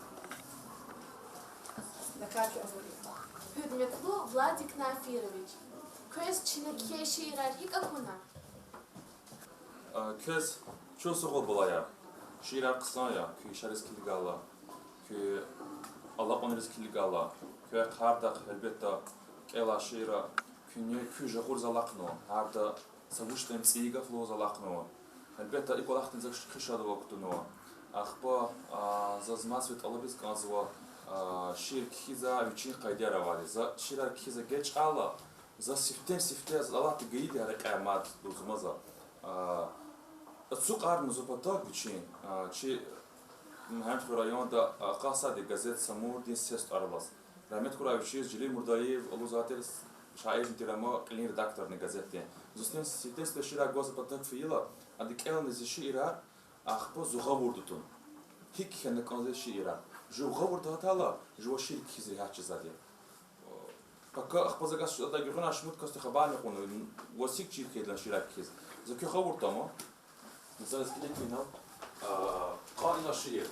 Гьуьрметлу Владик Нафирович, квез чна кхьей шиирар гьикӀ акуна? А, квез чухсагъул, балаяр. Шиирар хъсан я, куь яшариз килигайла, куь алакьунриз килигайла. Квехъ гьардахъ, гьелбетда, кӀелай шиирар куьне куь жагъуриз алахънава, гьарда са вуч ятӀани цӀийи гаф лугьуз алахънава. Гьелбетда, и кӀвалахдин зак хъша шадвал кутунва. Ахпа, а, заз масабур тӀалабиз кӀанзава, а, шиир кхьизвай вичин къайдаяр авайди. За шиирар кхьиз эгечӀайла, за сифтени-сифте, заз Аллагьди гайиди гьа рекьяй мад лугьузва за. А, ацукьарна за патав вичин, а, чи Мегьамедхуьр районда, а, акъатзавайди газет Самурдин сес тӀвар алаз. Рагьмет хьурай вичиз, Желил Мурдаев лугьузвай тир, шаирни тир ам, кьилин редакторни газетдин. Зун сифтени-сифте шиирар гваз патав фейила, ада кӀелна зи шиирар, ахпа зун гъавурда тун. ГьикӀ кхьена кӀанзава шиирар. Жув гъавурда гьатайла, жуваз шиир кхьиз регьят жезвайди. Пака ахпа за гьакӀ ада гуьгъуьна шумуд касди хабарни кьуна, ваз гьикӀ чир хьайила шиирар кхьиз. За куь гъавурда тун. Мисал яз килигин инал, а, кьван инал шиир.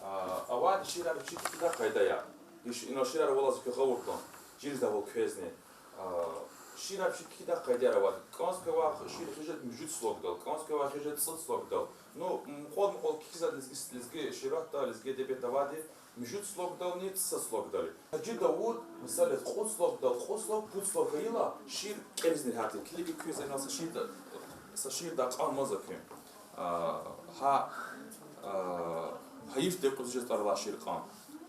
А, авайди шиирар вичи кхьидай къайдаяр. Иш инал шиирар валаз куь гъавурда тун. Жирдавал квезни. А, шиирар вичи кхьидай къайдаяр авайди. КӀанз квевай шиир хьиз жеда муьжуьд слогдал, кӀанз квевай хьиз жеда цӀуд слогдал. Ну, мукьвал-мукьвал кхьизвайди лезги, лезги шииратда, лезги эдебиятда авайди муьжуьд слогдални цӀусад слогдал. Гьажи Давуд, мисал яз, кьуд слогдал, кьуд слог, пуд слог хьайила, шиир кӀелизни регьят я, килигин квез, инал са шиирда, са шиирда кьван маза куьн. А, гьа, а, гьайифди кьуьзуь жез тӀвар алай шиир кьван.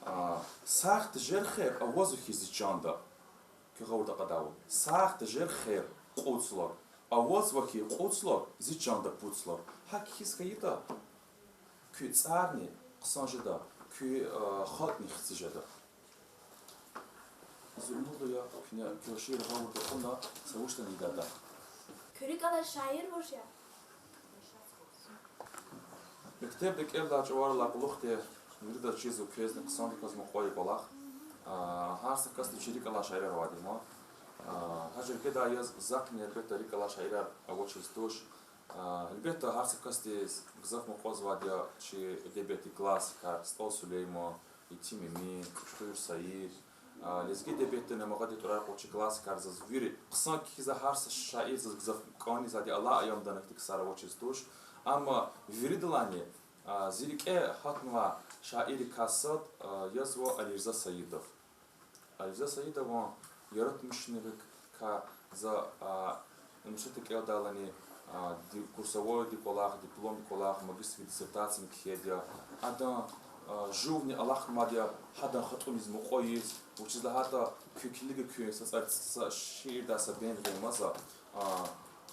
А, сагъ тежер хер авазва хьи зи чанда. Куь гъавурда акьадайвал. Сагъ тежер хер, кьуд слог. Авазва хьи кьуд слог, зи чанда пуд слог. Гьакӏ хьиз хьайитӏа, куь цӏарни хъсан жеда, куь, э, халкьни хци жеда. Зи умуд я, куьне куь шиир гъавурда кьуна, са вуч ятӏани ийидайди. Куь рикӏ алай шаир вуж я? Мектебда кӏелдай чӏаварилай кьулухъди виридаз чизва квезни хъсандаказ мукьва я кӏвалах. А, гьар са касдиз чи рикӏ алай шаирар авайди я ман. А, гьа жергедай яз захъни, гьелбетда, рикӏ алай шаирар авачиз туш. А, гьелбетда, гьар са касдиз гзаф мукьвазвайди я чи эдебиятдин классикар: СтӀал Сулейман, Етим Эмин, Кьуьчхуьр Саид. А, лезги эдебиятдин амай гьадан тӏварар кьур чи классикар заз вири хъсан кхьизвай гьар са шаир заз гзаф кӏанзавайди я, алай аямдани ахьтин ксар авачиз туш. Амма виридалайни, а, зи рикӏе гьатнавай шаиррикай сад, а, язва Алирза Саидов. Алирза Саидован яратмишунрикай за, а, университетда кӏелдайлани, а, ди-, курсовойдин кӏвалах, дипломдин кӏвалах, магистрдин диссертацияни кхьейди я. Адан, а, жувни алахънавайди я гьадан хатӏуниз мукьва ийиз, вучиз лагьайтӏа куьн килига куьн са цӏар-, са шиирдай са бенд гъин маса, а,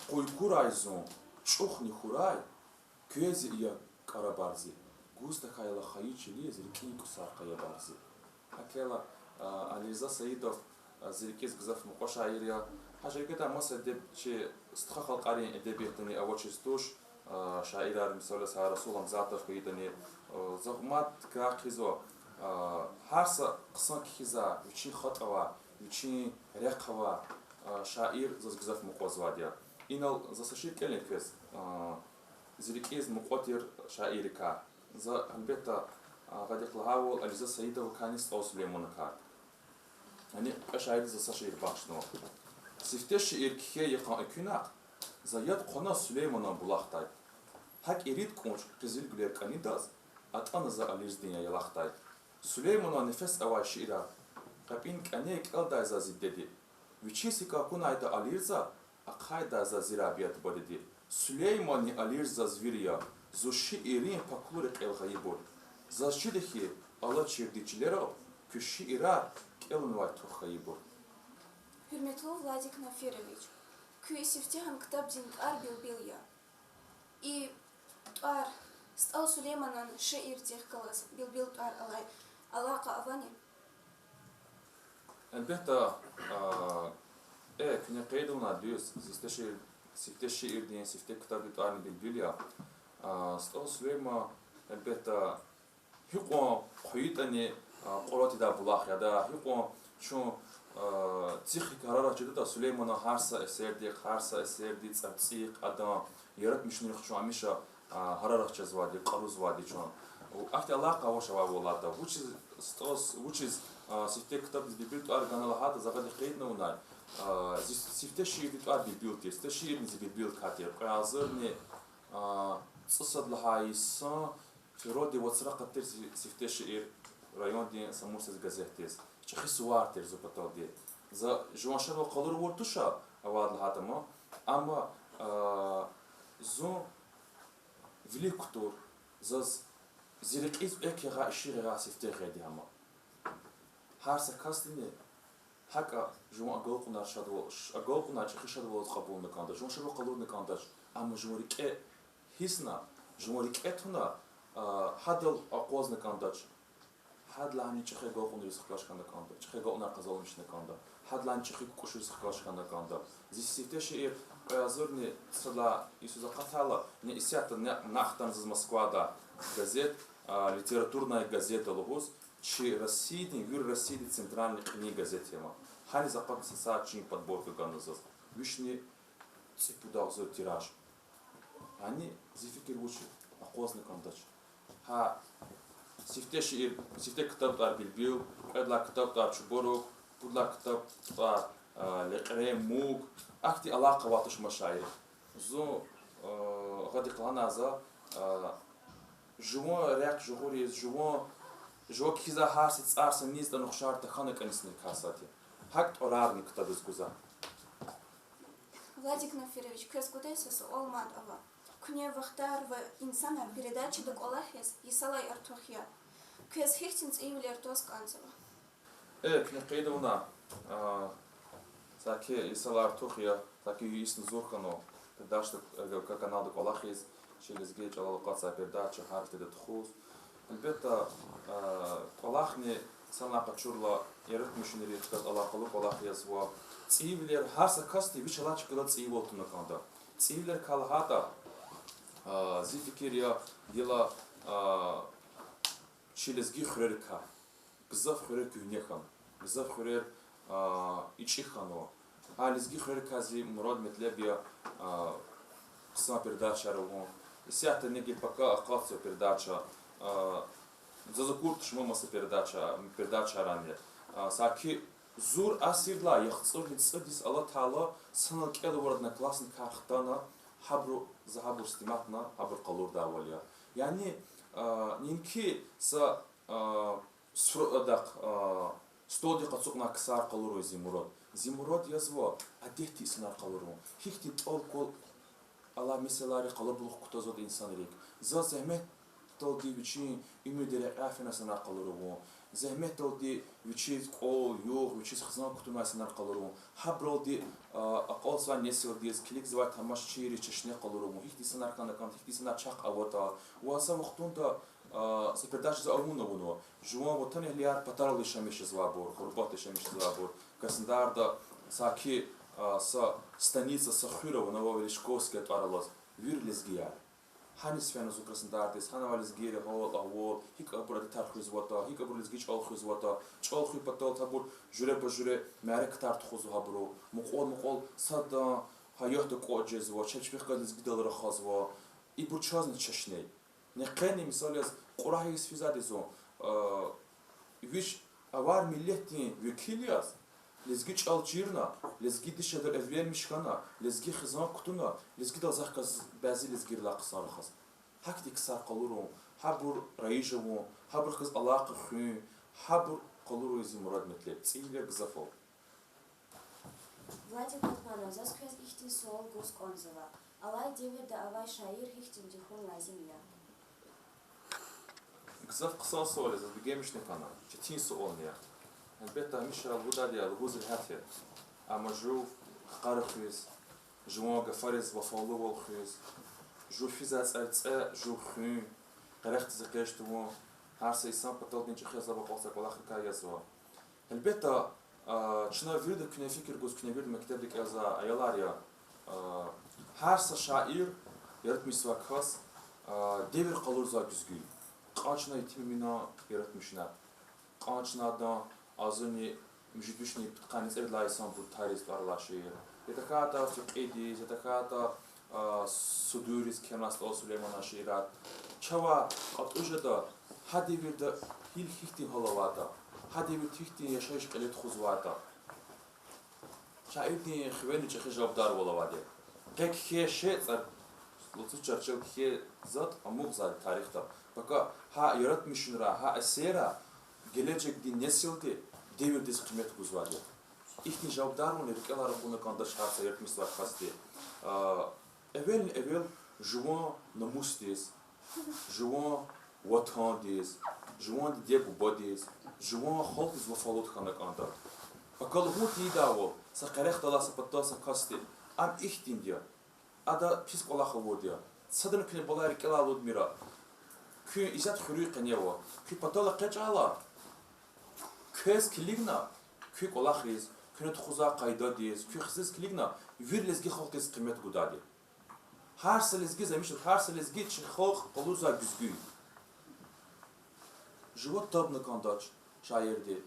къуй курай зун, чӏухни хьурай, квез я кӏарабар зи, гуз тахьайла хайи чилиз рикӏин кӏусар къаябар зи. Гьакӏ хьайила, а, Алирза Саидов, а, зи рикӏиз гзаф мукьва шаир я. Гьа жергедай маса эдеб-, чи стха халкьарин эдебиятдани авачиз туш, а, шаирар, мисал яз, Расул Гьамзатов хьайитӏани, а, за мад крар хъийизва, а, гьар са хъсан кхьизвай, вичин хатӏ авай, вичин рехъ авай, а, шаир заз гзаф мукьвазвайди я. Инал за са шиир кӏелин квез, а, зи рикӏиз мукьва тир шаиррикай. За, гьелбетда, а, гьадахъ лагьайвал, Алирза Саидовакайни СтӀал Сулейманакай. Яни кьве шаирдиз за са шиир бахшнава. Сифте шиир кхьей йикъан экуьнахъ, за яд хъвана Сулейманан булахдай. Гьакӏ ирид кӏунчӏ къизилгуьлер кӏанидаз, атӏана за Алирзадин я ялахдай. Сулейманан нефес авай шиирар кьепӏин кӏане кӏелдай за зи деди. Вичиз гьикӏ акунайтӏа Алирза, ахъайдай за зи Рабият бадеди. Сулейманни Алирза заз вири я, зун шииррин паклу рекьел гъайибур. Заз чида хьи, алачирди чилерал куь шиирар кӏелунвай тух хьайибур. Гьуьрметлу Владик Нафирович, куь сифтегьан ктабдин тӏвар Билбил я. И тӏвар, СтӀал Сулейманан шиирдихъ галаз Билбил тӏвар алай алакъа авани? Гьелбетда, а, э, куьне къейд авунай дуьз, зи сифте шиир, сифте шиирдин, сифте ктабдин тӏварни Билбил я. А, СтӀал Сулейман, гьелбетда, гьикьван хъуьйтӏани, а, кьурал тийидай булах я, яда гьикьван чун, а, цихрик гьарарат жедатӏа Сулейманан гьар са эсердихъ, гьар са эсердин цӏарцӏихъ, адан яратмишунрихъ чун гьамиша, а, гьарарат жезвайди, кьарузвайди чун. Ахьтин алакъа авач авайвал алатӏа. Вучиз СтӀал, вучиз, а, сифте ктабдиз Билбил тӏвар гана лагьайтӏа, за гьадахъ къейдна авунай, а, зи сифте шиирдин тӏвар Билбил тир, сифте шиирни зи Билбилдикай тир. Кьве агъзурни, а, цӏусад лагьай йисан февралдин вацра къадар тир зи сифте шиир райондин Самур сес газетдиз. чӀехи сувар тир зун паталди. За жуван шадвал къалур авур туш, авайд лагьайтӀа ма. Амма, а, зун вилик кутур, заз зи рекьиз экв ягъай, ишигъ ягъай сифте гъеди ама. Гьар са касдини гьакӀа жуван агалкьунар шадвал, ш-, агалкьунар чӀехи шадвалаз кьабулна кӀандач, жуван шадвал къалурна кӀандач. Амма жуван рикӀе гьиссна, жуван рикӀе туна, а, гьадал акъвазна кӀандач. Гьадалайни чӀехи агалкьунриз хкаж хьана кӀанда, чӀехи агалкьунар къазанмишна кӀанда, гьадалайни чӀехи кукӀушриз хкаж хьана кӀанда. Зи сифте шиир кьве агъзурни сад лагьай йисуз акъатайла, не исятда, не, не ахтана заз Москвада газет, а, литературная газета лугьуз, чи Россиядин, вири Россиядин центральный кьилин газет я ма. Гьаниз акъатна са сад чин подборка гана заз. Вишни цӀипуд агъзур тираж. Яни зи фикир вуч я, акъвазна кӀандач. Гьа сифте шиир, сифте ктаб тӀвар Билбил, кьвед лагьай ктаб тӀвар Чубарук, пуд лагьай ктаб тӀвар, а, Лекьрен муг, ахьтин алакъа авай туш ма шаиррихъ. Зун, а, гьадахъ лагьана за, а, жуван рехъ жагъуриз, жуван, жува кхьизвай гьар са цӀар са низ ятӀани ухшар тахьана кӀанзавайни касди я. ГьакӀ тӀварарни ктабиз гузва. Владик Нафирович, квез кудай са суал мад ава. Куьне Вахтар ва инсанар передачада кӀвалах яз йисалай артух я. Квез гьихьтин цӀийивилер тваз кӀанзава? Э, куьне къейд авуна, а, саки йисалай артух я, саки йисни зур хьанва, передачада, РГК каналда кӀвалахиз, чи лезги чӀалал акъатзавай передача гьар гьафтеда тухуз. Гьелбетда, а, кӀвалахни санлай къачурла, яратмишунрихъ галаз алакъалу кӀвалах язва. ЦӀийивилер гьар са касди вич алай чкадал цӀийивал туна кӀанда. ЦӀийивилерикай лагьайтӀа, а, зи фикир я, гила, а, чи лезги хуьрерикай. Гзаф хуьрер куьгьне хьанва, гзаф хуьрер, а, ичӀи хьанва. Гьа лезги хуьрерикай зи мурад-метлеб я, а, хъсан передачаяр авун. Исятда ни гила пака акъатзава передача, а, заз акур туш ма маса передача, передачаярни. А, саки зур асирдилай яхцӀурни цӀуд йис алатайла санал кӀел авур одноклассникар хтана, гьабуру за гьабур сниматна, гьабур къалурдайвал я. Яни, а, неинки са, а, суфрадахъ, а, столдихъ ацукьнавай ксар къалурун зи мурад. Зи мурад язва адетдин инсанар къалурун. Гьихьтин тӀал-кӀвал алай месэлайрихъ къалабулух кутазватӀа инсанрик. Заз зегьметдалди вичин уьмуьрдин рекьяй фенвай инсанар къалурун. Зегьметдалди вичиз кӀвал, югъ, вичиз хизан кутунвай инсанар къалурун. Гьабуралди, а, акьалтзавай несилдиз, килигзавай тамашачийриз чешне къалурун. Гьихьтин инсанар хьана кӀанда, гьихьтин инсанар чахъ аватӀа. Ва са вахтунда, а, са передача за авуна авунва. Жуван ватанэгьлияр патарал яшамиш жезвайбур, гъурбатда яшамиш жезвайбур. Краснодарда саки, а, са станица, са хуьр авуна, Величковское тӀвар алаз. Вири лезгияр. Гьаниз фена зун Краснодардиз, гьанавай лезгийрин гьал-агьвал, гьикӀ абур адетар хуьзватӀа, гьикӀ абур лезги чӀал хуьзватӀа, чӀал хуьн патал гьабур жуьреба-жуьре мярекатар тухузва гьабуру, мукьвал-мукьвал садан гьаятда кӀватӀ жезва, чеб чпихъ галаз лезгидал рахазва. Ибур чазни чешне я. Нехъени, мисал яз, Кьурагьиз физвайди зун, а, вич авар миллетдин векил яз, лезги чӀал чирна, лезги дишегьлидал эвленмиш хьана, лезги хизан кутуна, лезгидал захъ галаз бязи лезгийрилай хъсан рахаз. Гьахьтин ксар къалурун, гьабур раиж авун, гьабурухъ галаз алакъа хуьн, гьабур къалурун зи мурад-метлеб, цӀийивилер гзаф ава. Владик Батманов, заз квез ихьтин суал гуз кӀанзава: алай девирда авай шаир гьихьтинди хьун лазим я? Гзаф хъсан суал я, заз бегенмишна хьана, четин суални я. Гьелбетда, гьамиша лугьудайди я, лугьуз регьят я. Амма жув хкари хуьз, жуван гафариз вафалувал хуьз, жув физвай цӀарцӀе жув хуьн, къерехдиз экъечӀ тавун, гьар са инсан паталди чӀехи азаб акьалтзавай кӀвалахрикай язва. Гьелбетда, а, чна вирида куьне фикир гуз, куьне вирида мектебда кӀелзавай аялар я, а, гьар са шаир, яратмишзавай кас, а, девир къалурзавай гуьзгуь я. Кьван чна Етим Эминан яратмишунар, кьван чна адан агъзурни муьжуьд вишни пудкъанни цӀерид лагьай йисанбур тариз тӀвар алай шиир, я тахьайтӀа Фекьидиз, я тахьайтӀа, а, Судуриз, Кеман СтӀал Сулейманан шиирар. Чавай кьатӀуз жеда гьа девирда гьил гьихьтин гьал авайтӀа, гьа девирда гьихьтин яшайиш кьиле тухузвайтӀа. Шаирдин хивени чӀехи жавабдарвал авайди я. Къе кхьей шей цӀар лацу чарчел кхьей затӀ амукьзавайди тарихда. Пака гьа яратмишунрай, гьа эсеррай гележегдин несилди девирдиз къимет гузвайди я. Ихьтин жавабдарвилни рикӀелай ракъурна кӀандач гьар са яратмишзавай касди. А, эвелни-эвел жуван намусдиз, жуван ватандиз, жуван диде-бубадиз, жуван халкьдиз вафалуд хьана кӀанда. Пака лугьун тийидайвал, са къерехдалай са патал са касди, ам ихьтинди я. Ада пис кӀвалах авурди я. Садани куьне балай рикӀелай алудмир. Куьн исятда хуьруьн къене ава. Куьн патал экъечӀайла, квез килигна, куь кӀвалахриз, куьне тухузвай къайдадиз, куь хциз килигна, вири лезги халкьдиз къимет гудайди. Гьар са лезги замишар, гьар са лезги чи халкь къалурзавай гуьзгуь. Жува табна кӀандач шаирди.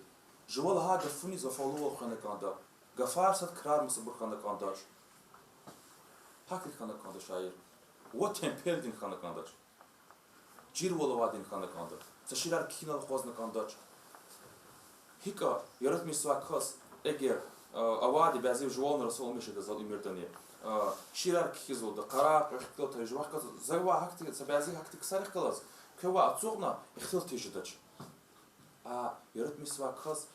Жува лагьай гафуниз вафалувал хвена кӀанда. Гафар сад крар масабур хьана кӀандач. Гьахьтин хьана кӀанда шаир. Ва темпелдин хьана кӀандач. Чирвал авайдин хьана кӀанда. Са шиирар кхьинал акъвазна кӀандач. ГьикӀ яратмишзавай кас, эгер, а, авайди бязи жувални расалмиш жеда зал уьмуьрдани, а, шиирар кхьизвалда, къарагъ, кьве ихтилат жувахъ галаз, завай гьахьтин, са бязи гьахьтин ксарихъ галаз, квевай ацукьна ихтилат тийиз жедач. А яратмишзавай кас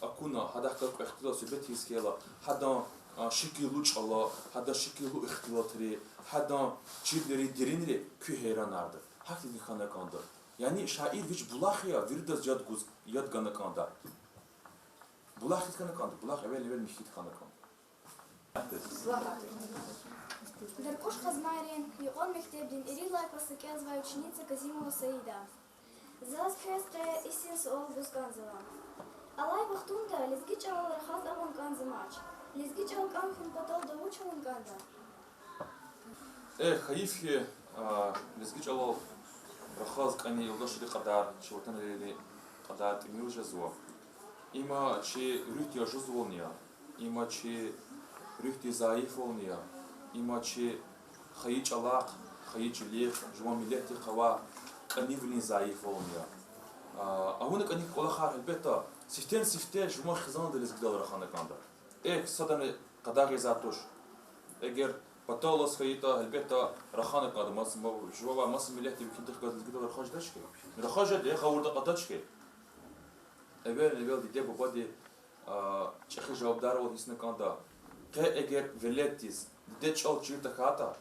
акуна, гьадахъ галаз кьве ихтилат суьгьбет ийиз хьайила, гьадан, а, шикилу чӀала, гьадан шикилу ихтилатри, гьадан чирвилери, деринри куьн гьейранарда. Гьахьтинди хьана кӀанда. Яни шаир вич булах я, виридаз яд гуз-, яд гана кӀанда. Булах хьиз хьана кӀанда, булах эвел-эвел михьиз хьана кӀанда. Даркуш Хазмайрин юкьван мектебдин ирид лагьай классда кӀелзавай ученица Казимова Саида. Заз квез къе ихьтин суал гуз кӀанзава. Алай вахтунда лезги чӀалал рахаз авун кӀанзамач. Лезги чӀал кӀан хьун паталди вуч авун кӀанда? Э, хайиф хьи, а, лезги чӀалал рахаз кӀани юлдашрин кьадар, чи ватанвийрин кьадар тӀимил жезва. Има чи руьгьдин ажузвални я, има чи руьгьдин зайифвални я, има чи хайи чӀалахъ, хайи чилихъ, жуван миллетдихъ авай кӀанивилин зайифвални я. А, авуна кӀаник кӀвалахар, гьелбетда, сифтени-сифте жуван хизанда лезгидал рахана кӀанда. Эхь, садани къадагъайзавай туш. Эгер патал алаз хьайитӀа, гьелбетда, рахана кӀанда, маса, ма-, жувавай маса миллетдин векилдихъ галаз лезгидал рахаз жедач хьи. Рахаз жеда, эхь, гъавурда кьадач хьи. Эвел-эвел диде-бубади, а, чӀехи жавабдарвал гьиссна кӀанда. Къе эгер веледдиз диде чӀал чир тахьайтӀа,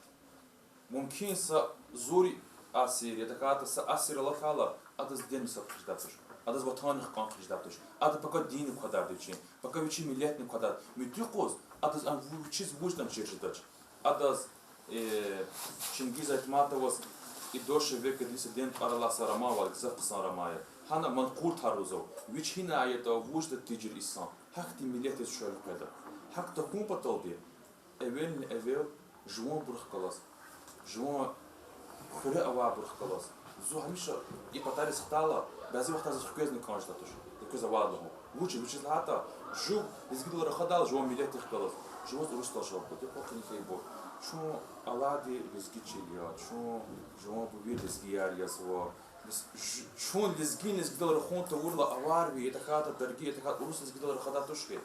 мумкин, са зур асир, я тахьайтӀа са асир алатайла, адаз дидени сад хъижедай туш, адаз ватанни кьван хъижедай туш, ада пака динни квадарда вичин, пака вичин миллетни квадарда, муьтӀуьгъуз адаз ам ву-, вичиз вуж ятӀани чир жедач. Адаз, э, Чингиз Айтматоваз «И дождь век», адлиса, ден тӀвар алай са роман авайди, гзаф хъсан роман я. Гьана манкъуртар лугьузва, вич гьина ятӀа, вуж ятӀа тийижир инсан, гьахьтин миллетдиз чуьл къведа. ГьакӀ тахьун паталди, эвелни-эвел жуванбурухъ галаз, жуван хуьре авайбурухъ галаз. Зун гьамиша и патариз хтайла, бязи вахтар заз хквезни кӀан жедай туш, за квез авайди лугьун. Вучиз, вучиз лагьайтӀа, жув лезгидал рахадайла жуван миллетдихъ галаз, жуваз урусдал жаваб гуда, кьван къене хьайибур. Чун алайди лезги чил я, чун жуван буби лезгияр язва. Бес ж-, чун лезгияр лезгидал рахун тавурла, авар ви, я тахьайтӀа дарги, я тахьайтӀа урус лезгидал рахадай туш хьи.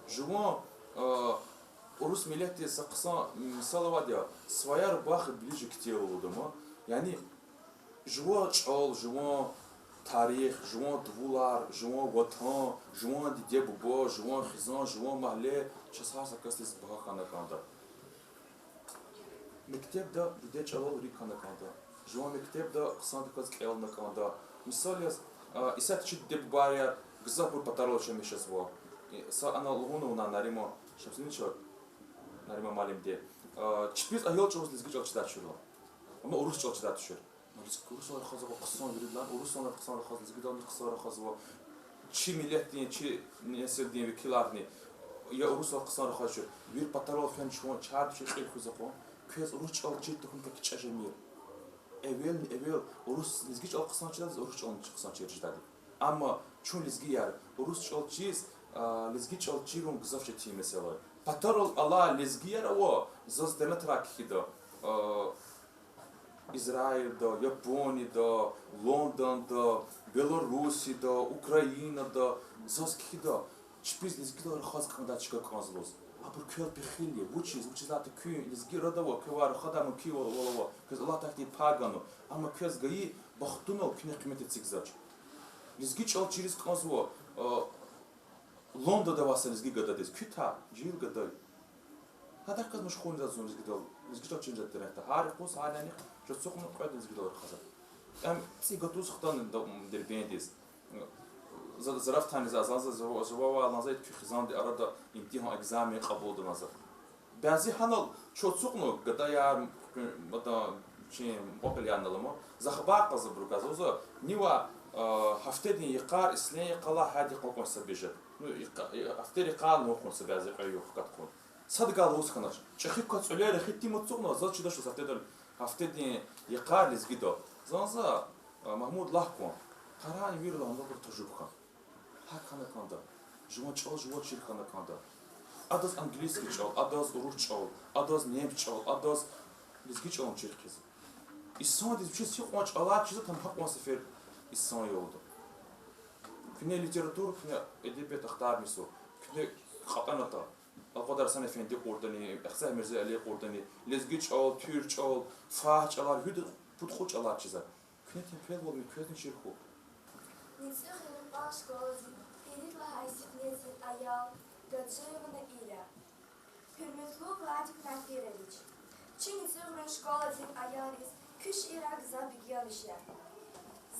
Жуван, а, урус миллетдиз са хъсан мисал авайди я: «Своя рубаха ближе к телу» лугьуда ма. Яни жуван чӀал, жуван тарих, жуван дувулар, жуван ватан, жуван диде-буба, жуван хизан, жуван магьле чаз гьар са касдиз багьа хьана кӀанда. Мектебда диде чӀалал рикӀ хьана кӀанда. Жуван мектебда хъсандаказ кӀелна кӀанда. Мисал яз, а, исятда чи диде-бубаяр гзафбур патарал яшамиш жезва. И, са ана лугьун авуна Нарима Шамсудиновича, Нарима муаллимди, а, чпиз аял чӀавуз лезги чӀал чидай туширла, амма урус чӀал чидай тушир. Урусалай рахазва хъсан виридалай, урусалай хъсан рахазва, лезгидални хъсан рахазва. Чи миллетдин, чи несилдин векиларни я урусалай хъсан рахаз тушир. Вири патарал фена чун, чарди чи кьил хуьз акьван, квез урус чӀал чир тахьун кӀвачӀажамир. Эвелни-эвел урус, лезги чӀал хъсан чидайдаз урус чӀални хъсан чир жедайди. Амма чун лезгияр урус чӀал чиз, а, лезги чӀал чирун гзаф четин месэла я. Патарал алай лезгияр ава, заз интернетрай кхьида, а, Израильда, Японияда, Лондонда, Белоруссияда, Украинада, заз кхьида, чпиз лезгидал рахаз кӀандай чка кӀанзава лугьуз. Абур квел пехил я, вучиз, вучиз лагьайтӀа куьн лезги арадал ава, квевай рахадай мумкинвал ава, квез Аллагьди гьахьтин пай ганва, амма квез гайи бахтунал куьне къимет эцигзавач. Лезги чӀал чириз кӀанзава, Лондонда авай са лезги гададиз куьтягь, жегьил гада я. Гьадахъ галаз машгъул я зун лезгидал, лезги чӀал чирзавай деревнядал. Гьар юкъуз, гьар нянихъ чаз ацукьна кьвед лезгидал рахазва. Ам цӀи гатуз хтана Дербентдиз. За-, зарафатдиз, азан за-, за-, завай алан за, икӀ куь хизандин арада имтигьан, экзамен кьабулда ман за. Бязи гьанал чаз ацукьна гадаяр, мада, чи мукьва-кьилиярни алама. За хабар кьазва абуруз, за, за, нива, а, гьафтедин йикъар, ислен йикъалай гьади къакъун са бежет. Ну, йикъа-, гьафтедин йикъар нукьун са бязи кьве югъ каткун. Садгал вуз хьанач. ЧӀехи кваз цӀуьлер эхи тим ацукьна, заз чидач са гьафтедал, гьафтедин йикъар лезгидал. Зан за, а, Магьмуд, лагь кван. Къарагъна вири лагьана, абур тажуб хьана. ГьакӀ хьана кӀанда. Жуван чӀал жуваз чир хьана кӀанда. Адаз английский чӀал, адаз урус чӀал, адаз немец чӀал, адаз лезги чӀални чир хъийизва. Инсандиз вичиз гьикьван чӀалар чизва, там гьакьван сефер инсан я лугьуда. Куьне литература, куьне эдебият ахтармишзава, куьне кьатӀанатӀа. Алкьвадар Гьасан эфенди кьуртӀани, Ахцегь Мирзе Али кьуртӀани, лезги чӀал, туьрк чӀал, фарс чӀалар, вирида пуд-кьуд чӀалар чизва. Куьне тин пелвал ми квезни чир хьухь. НецӀуьгъ районан школадин ирид лагьай сифтени аял Гаджиева Наиля. Гьуьрметлу Владик Нафирович, чи НецӀуьгъ районан школадин аялриз куь шиирар гзаф бегенмиш я.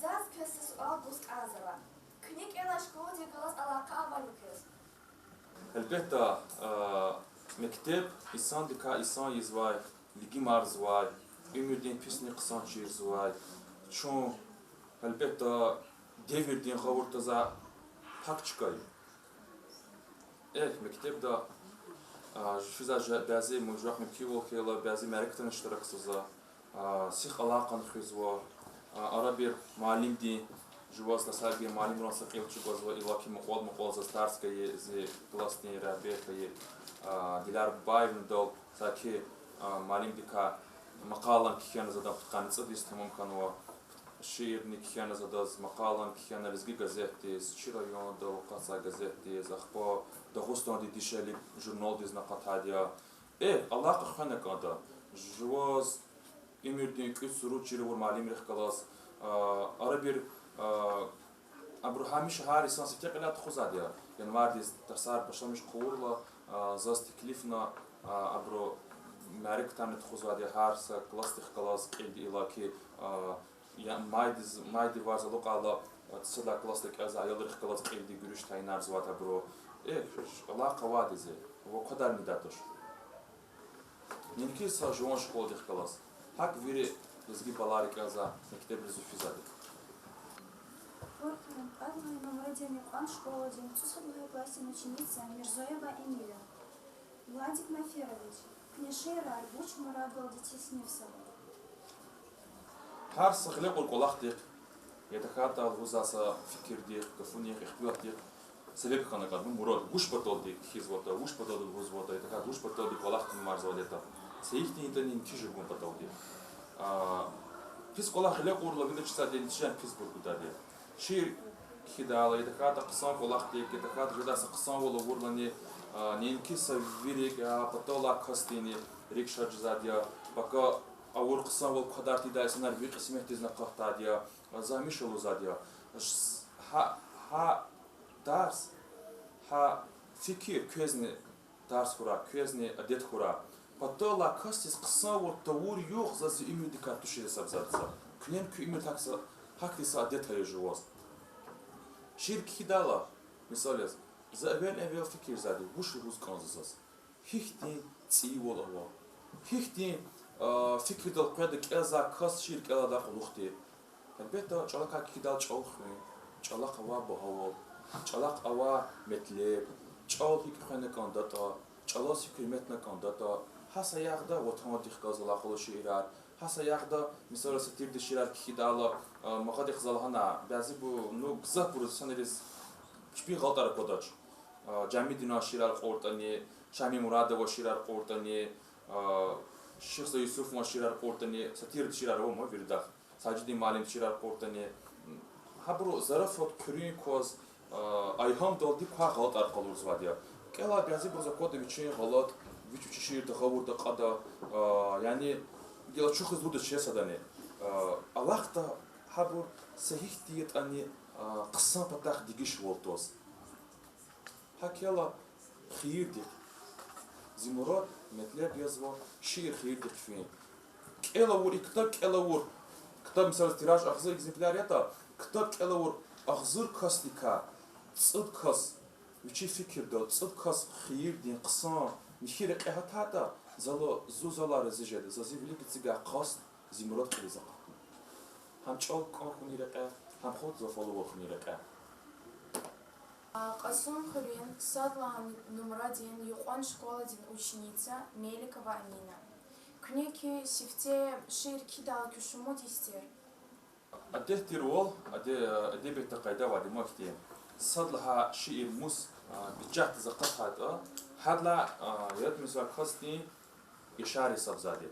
Заз квез са суал гуз кӀанзава. Куьне кӀелай школадихъ галаз алакъа авани квез? Гьелбетда, а, мектеб инсандикай инсан ийизвай, лигимарзавай, уьмуьрдин писни хъсан чирзавай. Чун, гьелбетда, девирдин гъавурда за пак чка я. Эхь, мектебда, а, физа жа-, бязи мужахъ мумкинвал хьайила, бязи мярекатдин иштиракзава за, а, сих алакъани хуьзва, а, арабир муаллимдин, жуваз Ласагир муаллимран са кьил чӀугвазва, иллаки мукьвал-мукьвал заз тарс гайи зи классдин регьбер хьайи, а, Диляр Бабаевнадал, саки, а, муаллимдикай макъалани кхьена за, адан пудкъанни цӀуд йис тамам хьанва. Шиирни кхьена за адаз, макъалани кхьена Лезги газетдиз, чи райондал акъатзавай газетдиз, ахпа Дагъустандин дишегьли журналдизни акъатайди я. Эхь, алакъа хвена кӀанда. Жуваз уьмуьрдин кӀуьд-цӀуруд чир авур муаллимрихъ галаз, а, арабир, а, абуру гьамиша гьар йисан сифте кьиле тухузвайди я. Январдиз тарсар башламиш хъувурла, а, заз теклифна, а, абуру мярекатарни тухузвайди я гьар са классдихъ галаз кьилди иллаки, а, я майдиз, майдин варз алукьайла, а, садай классда кӀелзавай аялрихъ галаз кьилди гуьруьш тайинарзавайди абуру. Эхь, алакъа авайди я зи, ва квадарни ийидай туш. Неинки са жуван школадихъ галаз, гьакӀ вири лезги балайри кӀелзавай мектебриз физвайди. Кьван лагьай нумрадин кьван школадин цӀусад лагьай классдин ученица Мирзоева Эмиля. Владик Нафирович, куьне шиирар вуч мураддалди теснифзава? Гьар са гъиле кьур кӀвалахдихъ, я тахьайтӀа лугьузвай са фикирдихъ, гафунихъ, ихтилатдихъ себеб хьана кӀанда, мурад, вуч паталди кхьизватӀа, вуч паталди лугьузватӀа, я тахьайтӀа вуч паталди кӀвалах тунвайди ятӀа. Са ихьтин ятӀани неинки жугъун паталди. А, пис кӀвалах гъиле кьурла, вида чизвайди нетижани писбур гудайди я. Шиир кхьидайла, я тахьайтӀа хъсан кӀвалахдик, я тахьайтӀа жедай са хъсанвал авурлани, а, неинки са ви рикӀ, а, паталай касдини рикӀ шад жезвайди я, пака авур хъсанвал квадар тийидай инсанар ви кьисметдизни акъатдайди я, за гьамиша лугьузвайди я. Гьа, гьа тарс, гьа фикир квезни тарс хьурай, квезни адет хьурай. Паталай касдиз хъсанвал тавур югъ за зи уьмуьрдикай тушир гьисабзава за. Куьне куь уьмуьрда гьахьтин са адет ая жуваз. Шиир кхьидайла, мисал яз, за эвел-эвел фикирзавайди, вуч лугьуз кӀанзава заз. Гьихьтин цӀийивал ава. Гьихьтин, а, фикирдал къведа кӀелзавай кас шиир кӀелайдалай кьулухъди. Гьелбетда, чӀалакай кхьидайла чӀал хуьн, чӀалахъ авай багьавал, чӀалахъ авай метлеб, чӀал гьикӀ хвена кӀандатӀа, чӀалаз гьикӀ гьуьрметна кӀандатӀа, гьа саягъда ватандихъ галаз алакъалу шиирар, гьа саягъда, мисал яз, сатирдин шиирар кхьидайла, а, магъадихъ за лагьана, бязибуру, ну, гзафбуру санариз чпин гъалатӀар аквадач. А, Жамидинан шиирар кьуртӀани, Шамил Мурадован шиирар кьуртӀани, а, Шихза Юсуфован шиирар кьуртӀани, сатирдин шиирар ава ман виридахъ. Сажидин муаллимдин шиирар кьуртӀани, гьабуру зарафат, хъуьруьн кваз, а, айгьамдалди квай гъалатӀар къалурзавайди я. КӀелай бязибуруз аквада вичин гъалатӀ, вич вичин шиирда гъавурда кьада, а, яни гила чухиз лугьудач садани. А, алахъда гьабур са гьихьтин ятӀани, а, хъсан патахъ дегишвал тваз. Гьакӏ хьайила, хийирдихъ. Зи мурад, метлеб язва шиир хийирдихъ фин. КӀел авур, и ктаб кӀел авур. Ктаб, мисал, тираж агъзур экземпляр ятӀа, ктаб кӀел авур агъзур касдикай цӀуд кас вичин фикирдал, цӀуд кас хийирдин хъсан михьи рекье гьатайтӀа, зала, зун залай рази жеда, за зи вилик эцигай къаст, зи мурад кьилиз акъатна. Гьам чӀал кӀан хьунин рекье, гьам хуьн за фалавал хьунин рекье. Кьасумхуьруьн сад лагьай нумрадин юкьван школадин ученица Меликова Амина. Куьне куь сифте шиир кхьидайла куь шумуд гьиссер? Адет тирвал, аде-, адабиятда къайда авайди я хьи, сад лагьай шиир мус, а, печатдиз акъатайтӀа, гьадалай, а, яратмишзавай касдин яшар гьисабзавайди.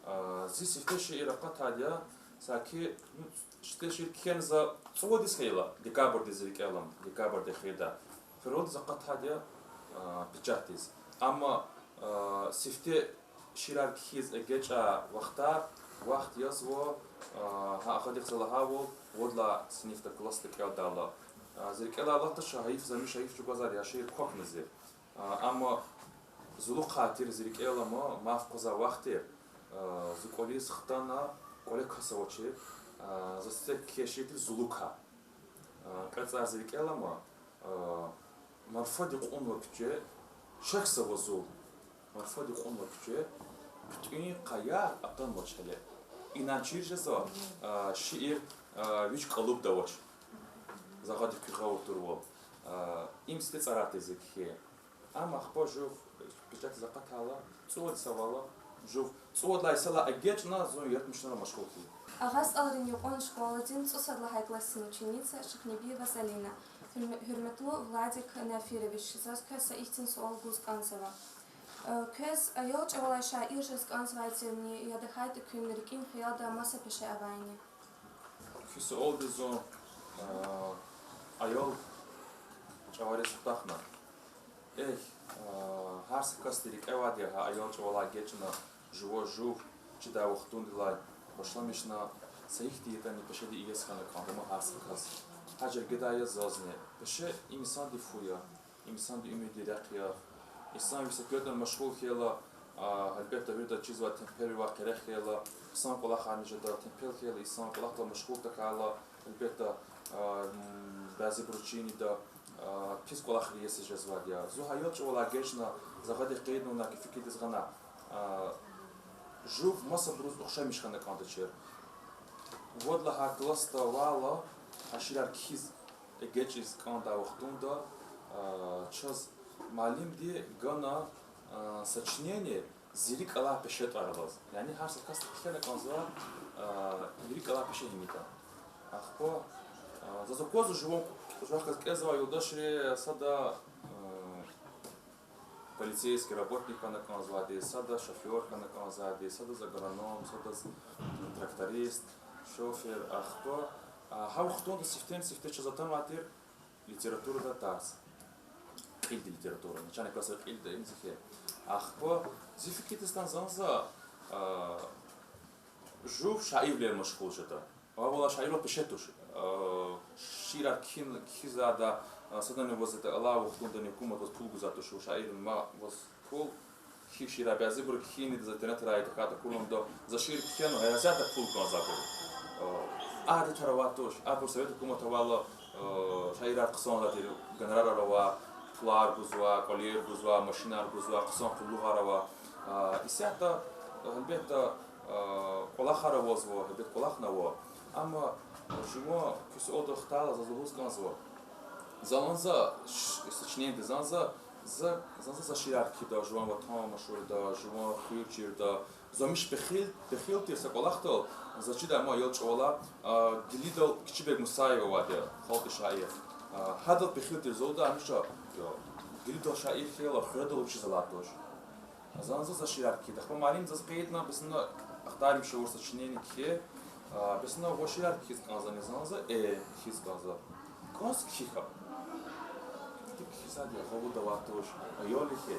А, зи сифте шиир акъатайди я, саки, ну, сифте шиир кхьена за цӀувадиз хьайила, декабрдиз рикӀел алама, декабрдин эхирда. Февралдиз акъатайди я, а, печатдиз. Амма, а, сифте шиирар кхьиз эгечӀай вахтар, вахт язва, а, гьа ахадихъ за лагьайвал, вад лагьай синифда, классда кӀелдайла. А, зи рикӀелай алатдач, гьайиф, замиш гьайиф чӀугвазвайди я, шиир квахьна зи. А, амма зулухъай тир зи рикӀел алама, марф къвезвай вахт тир, а, зун кӀвализ хтана, кӀвале кас авачир, а, заз це кхьей шиир тир Зулукай. А, кьве цӀар зи рикӀел алама, а, марфади кьунва куьче, шехьзава зул. Марфади кьунва куьче, хъуьтӀуьн къаяр атанвач гьеле. Инал чир жезва, а, шиир, а, вич кӀалубда авач. Заз гьади куь гъавурда турвал. А, им сифте цӀарар тир зи кхьей. Амма ахпа жув печатдиз акъатайла, цӀувад йис авайла, жув цӀувад лагьай йисалай эгечӀна зун яратмишунрал машгъул хьуй. Агъа СтӀалрин юкьван школадин цӀусад лагьай классдин ученица Шихнебиева Залина. Гьуьрме-, гьуьрметлу Владик Нафирович, заз квез са ихьтин суал гуз кӀанзава. Э, квез аял чӀавалай шаир жез кӀанзавай тирни, я тахьайтӀа куьн рикӀин хиялда маса пеше авайни? Куь суалдиз зун, а, аял чӀавариз хутахна. Эхь, а, гьар са касди рикӀе авайди я гьа аял чӀавалай эгечӀна, жува жув чидай вахтундилай башламишна, са ихьтин ятӀани пешеди иез хьана кӀанда ман гьар са кас. Гьа жергедай я зазни. Пеше инсандин фу я, инсандин уьмуьрдин рехъ я. Инсан виса кведан машгъул хьайила, а, гьелбетда, вирида чизвай темпелвилай къерех хьайила, хъсан кӀвалахарни жеда, темпел хьайила, инсан кӀвалахдал машгъул тахьайла, гьелбетда, а, м, бязибуру чинида, а, пис кӀвалахри иеси жезвайди я. Зун гьа аял чӀавалай эгечӀна, за гьадахъ къейдна, вуна куь фикирдиз гъана, а, жув масабуруз ухшамиш хьана кӀандачир. Вад лагьай классда авайла, гьа шиирар кхьиз эгечӀиз кӀандай вахтунда, а, чаз муаллимди гана, а, сочинение зи рикӀ алай пеше тӀвар алаз. Яни гьар са касди кхьена кӀанзава, а, зи рикӀ алай пеше гьим ятӀа. Ахпа, а, заз аквазва жуван кьу-, кьужахъ галаз кӀелзавай юлдашри, сада, а, полицейский работник хьана кӀанзавайди, сада шофёр хьана кӀанзавайди, садаз агроном, садаз тракторист, шофер, ахпа. А, гьа вахтунда сифтени-сифте чаз атанвай тир литературадай тарс. Кьилди литература, начальный классра кьилди им зи хьи. Ахпа зи фикирдиз атана зан за, а, жув шаирвилел машгъул жеда. Ва валай шаирвал пеше туш. А, шиирар кхьин-, кхьизвайда, а, садани ваз ятӀа алай вахтундани гьукумат ваз пул гузвай туш, шаирвал ваз пул, кхьихь шиирар, бязибуру кхьинин, за интернетрай тахьайтӀа акурла ада, за шиир кхьенва, гьасятда пул кӀанзавайбур. А, адетар авай туш, абур совет гьукумат авайла, а, шаирар хъсанвайди тир, гонорарар авай, пулар гузвай, кӀвалер гузвай, машинар гузвай, хъсан къуллугъар авай. А, исятда, гьелбетда, а, кӀвалахар авазва, гьелбет, кӀвалахни ава. Амма жуван куь суалдихъ хтайла заз лугьуз кӀанзава. Зан за ш-, сочинениедиз зан за, за, зан за, за шиирар кхьида, жуван ватан машгьурда, жуван хуьр чирда. Замиш пехил, пехил тир са кӀвалахдал, за чидай ман аял чӀавалай, а, Гилидал Кичибег Мусаев авайди я, халкьдин шаир. А, гьадал пехил тир за лугьуда гьамиша, я, Гилидал шаир хьайила хуьредал вучиз алай туш. Зан за, за шиирар кхьида. Ахпа муаллим заз къейдна, бес вуна ахтармиш авур сочинение кхьихь, а, бес вуна ваз шиирар кхьиз кӀанзавани? Зан за, э, кхьиз кӀанзава. КӀанз кхьихь. Кхьизвайди я, гъавурда авай туш, аял я хьи.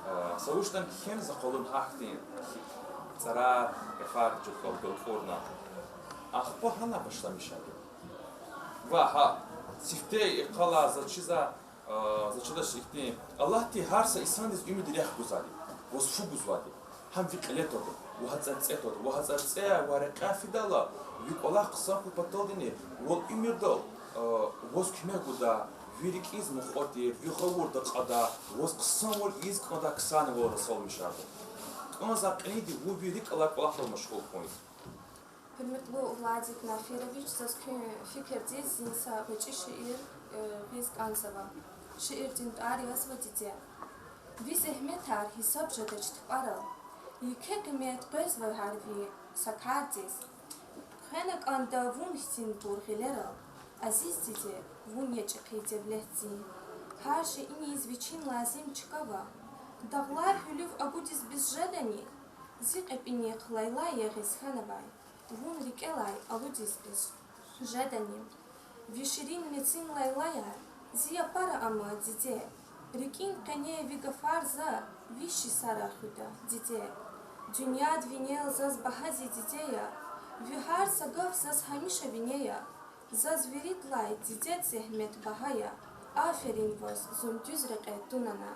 А, са вуч ятӀани кхьена за къалурна гьахьтин цӀарар, гафар чухвал галкӀурна. Ахпа гьана башламишайди. Ва гьа сифте йикъалай за чизва, За чидач ихьтин, Аллагьди гьар са инсандиз уьмуьрдин рехъ гузвайди, ваз фу гузвайди. Гьам ви кьиле твада, ва гьа цӀарцӀе твада, ва гьа цӀарцӀе ва рекьяй фидайла, ви кӀвалах хъсан хьун паталдини, вал уьмуьрдал ваз куьмек гуда, ви рикӀиз мукьва тир, ви гъавурда кьада, ваз хъсанвал ийиз кӀандай ксарни вал расалмишарда. КӀанзавай кьилди вун ви рикӀ алай кӀвалахдал машгъул хьун. Гьуьрметлу Владик Нафирович, заз куь фикирдиз зи са гъвечӀи шиир гъиз кӀанзава. Шиирдин тӀвар язва Диде. Ви зегьметар гьисаб жедач тупӀарал, еке къимет къвезва гьар ви са кардиз. Хвена кӀанда вун хьтинбур гъилерал, азиз диде, вун я чӀехи девлет зи. Гьар шейиниз вичин лазим чка ава, дагълар гьуьлуьв агудиз бес жедани? Зи кьепӀинихъ лайлай ягъиз хьанавай, вун рикӀелай алудиз бес жедани? Ви ширин мецин лайлаяр зи япара ама, диде. РикӀин къене ви гафар за виш йисара хуьда, диде. Дуьньяд винел заз багьа зи диде я, ви гьар са гаф заз гьамиша вине я. Заз виридалай дидед зегьмет багьа я. Аферин ваз, зун дуьз рекье тунана.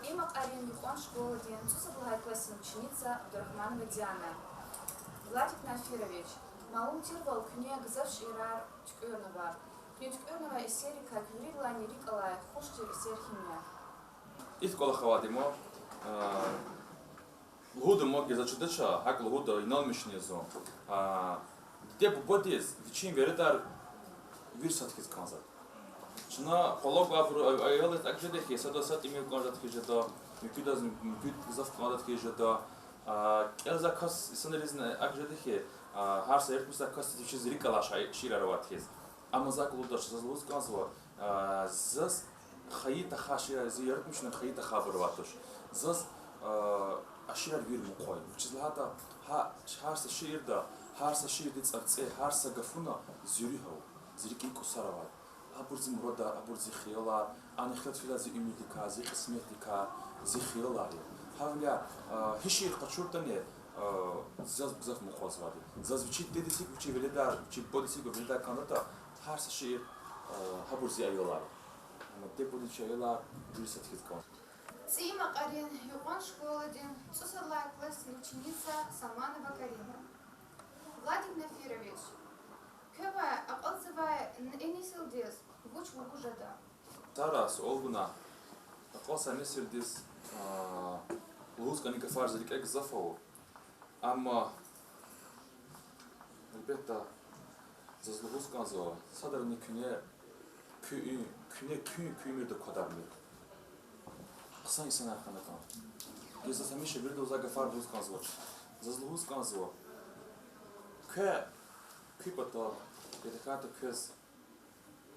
И макьарин юкьван школадин цӀусад лагьай классдин ученица Абдурагьманова Диана. Владик Нафирович, малум тирвал, куьне гзаф шиирар туькӀуьрнава. Куьне туькӀуьрнавай эсеррикай куь виридалайни рикӀ алай хуш тир эсер гьим я? Ихьтин кӀвалах авайди ма, лугьуда ма, гзаф чидач, гьакӀ лугьуда, иналмишни зун. Диде-бубадиз вичин вередар вири сад хьиз кӀанзава. Чна къвалав гвайбуру, аялриз акӀ жеда хьи, садаз са тӀимил кӀан жеда хьиз жеда, муькуьдаз, муькуьд гзаф кӀан жеда хьиз жеда. КӀелзавай кас, инсанризни акӀ жеда хьи, гьар са яратмишзавай касдиз вичиз рикӀ алай шиирар авайди хьиз. Амма за акӀ лугьудач, заз лугьуз кӀанзава, заз хайи тахьай шиирар, зи яратмишунин хайи тахьайбур авайди туш. Заз а шиирар вири мукьва я. Вучиз лагьайтӀа гьа, гьар са шиирда, гьар са шиирдин цӀарцӀе, гьар са гафуна зи руьгь ава, зи рикӀин кӀусар авайди. Абур зи мурадар, абур зи хиялар, ана хилат фидай зи уьмуьрдикай, зи кьисметдикай, зи хиялар я. Гьавиляй гьи шиир къачуртӀани, заз гзаф мукьвазвайди. Заз вичин дидедиз гьикӀ вичин веледар, вичин бубадиз гьикӀ веледар кӀандатӀа, гьар са шиир гьабур зи аялар я. Амма диде-бубадиз чи аялар вири сад хьиз кӀан. ЦӀийи Макьарин юкьван школадин цӀусад лагьай классдин ученица Салманова Карина. Владик Нафирович, квевай акьалтзавай несилдиз вуч лугьуз жеда? Сара суал гуна, акьалтзавай несилдиз лугьуз кӀани гафар зи рикӀе гзаф ава. Амма, гьелбетда, заз лугьуз кӀанзава, садрани куьне, куь, куьне куь, куь уьмуьрда квадармир. Хъсан инсанар хьана кӀанда. Гила заз гьамиша виридаз за гафар лугьуз кӀанзава. Заз лугьуз кӀанзава, кве, куь патал, я тахьайтӀа квез,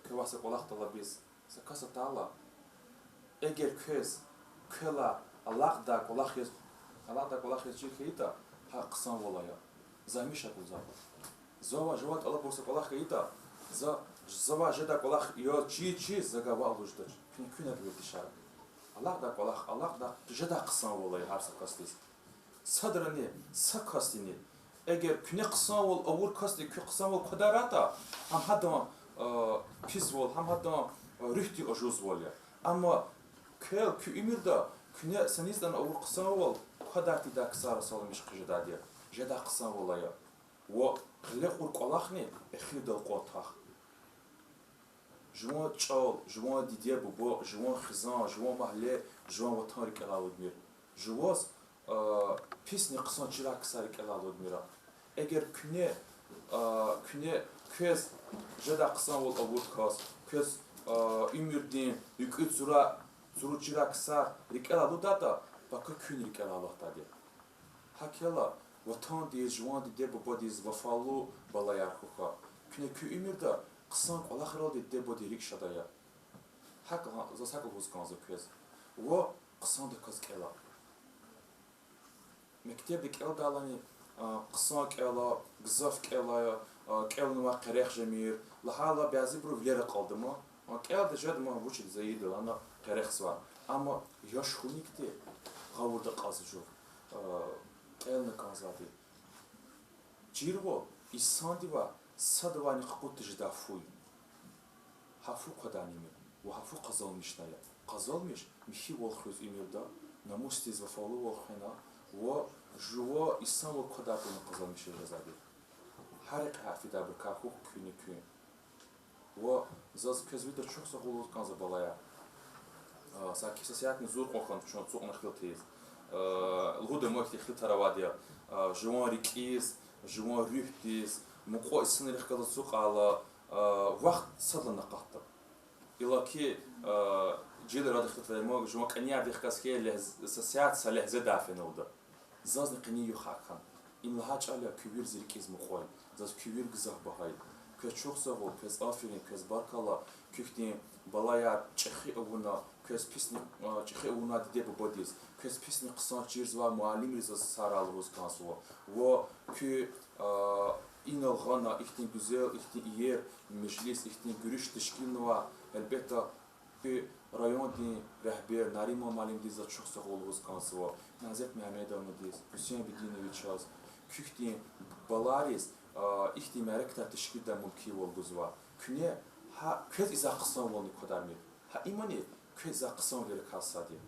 квевай са кӀвалах тӀалабиз са кас атайла, эгер квез квелай алакьдай кӀвалах яз, алакьдай кӀвалах яз чир хьайитӀа, гьа хъсанвал ая. За гьамиша лугьузва, завай жуван тӀалабур са кӀвалах хьайитӀа, за, завай жедай кӀвалах яз чир, чир, за гвай ваъ лугьуз жедач. Куьне куьнаг вердишар. Алакьдай кӀвалах, алакьдай, жедай хъсанвал ая гьар са касдиз. Садрани са касдини, эгер куьне хъсанвал авур касди куь хъсанвал квадарайтӀа, гьам гьадан писвал, гьам гьадан руьгьдин ажузвал я. Амма квел куь уьмуьрда куьне са ницӀан авур хъсанвал квадар тийидай ксар расалмиш хъижедайди я. Жедай хъсанвал ая. Ва гъиле кьур кӀвалахни эхирдал кьван твах. Жуван чӀал, жуван диде-буба, жуван хизан, жуван магьле, жуван ватан рикӀелай алудмир. Жуваз писни хъсан чирай ксар рикӀелай алудмир. Эгер куьне, куьне квез жедай хъсанвал авур кас, квез уьмуьрдин, рикӀин цура, цуру чирай ксар рикӀелай алудайтӀа, пака куьн рикӀелай алатдайди я. ГьакӀ хьайила, ватандиз, жуван диде-бубадиз вафалу балаяр хьухь. Куьне куь уьмуьрда хъсан кӀвалахралди диде-бубадин рикӀ шад ая. ГьакӀ, заз гьакӀ лугьуз кӀанзава квез. Ва хъсандаказ кӀела. Мектебда кӀелдайлани хъсан кӀела, гзаф кӀела, кӀелнавай къерех жемир лагьайла, бязибуру вилер акьалда ма. КӀелда, жеда ма, вучда, за ийида, ана къерехзава. Амма яш хьуникди гъавурда акьазва жув кӀелна кӀанзавайди. Чирвал инсандивай садавайни къакъуд тежедай фу я. Гьа фу квадарними ва гьа фу къазанмишна я. Къазанмиш михьивал хуьз уьмуьрда, намусдиз вафалувал хвена ва жува инсанвал квадар тавуна къазанмиш жезвайди. Гьа рекье гьа фидайбурукай хьухь куьнни куьн. Ва заз квез вирида чухсагъул лугьуз кӀанзава, балаяр. А, са киса сятни зур кьван хьана чун цукьна хилтиз. А, лугьуда, ма ихьтин хилтар авайди я. А, жуван рикӀиз, жуван руьгьдиз, мукьва инсанрихъ галаз цукьайла, а, вахт садлагьана акъатда. Иллаки, а, жел арада хилтар ама, жуван кӀаниярдихъ галаз хьайи легьз-, са сят, са легьзедай фена лугьуда. Зазни къенин юкъуз хьана. Им лагьай чӀал я: куь вириз рикӀиз мукьвал. Заз куь вири гзаф багьа я. Квез чухсагъул, квез аферин, квез баркалла, куь хьтин балаяр чӀехи авуна, квез писни, а, чӀехи авуна диде-бубадиз, квез писни хъсан чирзавай муаллимриз заз сагърай лугьуз кӀанзава. Ва куь, а, инал гъана ихьтин гуьзел, ихьтин иер межлис, ихьтин гуьруьш тешкилнавай, гьелбетда, куь райондин регьбер Нариман муаллимдиз заз чухсагъул лугьуз кӀанзава, Назет Мегьамедовнадиз, Гьуьсейн Бединовичаз, куь хьтин балайриз, а, ихьтин мярекатар тешкилдай мумкинвал гузвай. Куьне гьа квез ийизвай хъсанвални квадармир. Гьа имни квез ийизвай хъсанвилерикай сад я.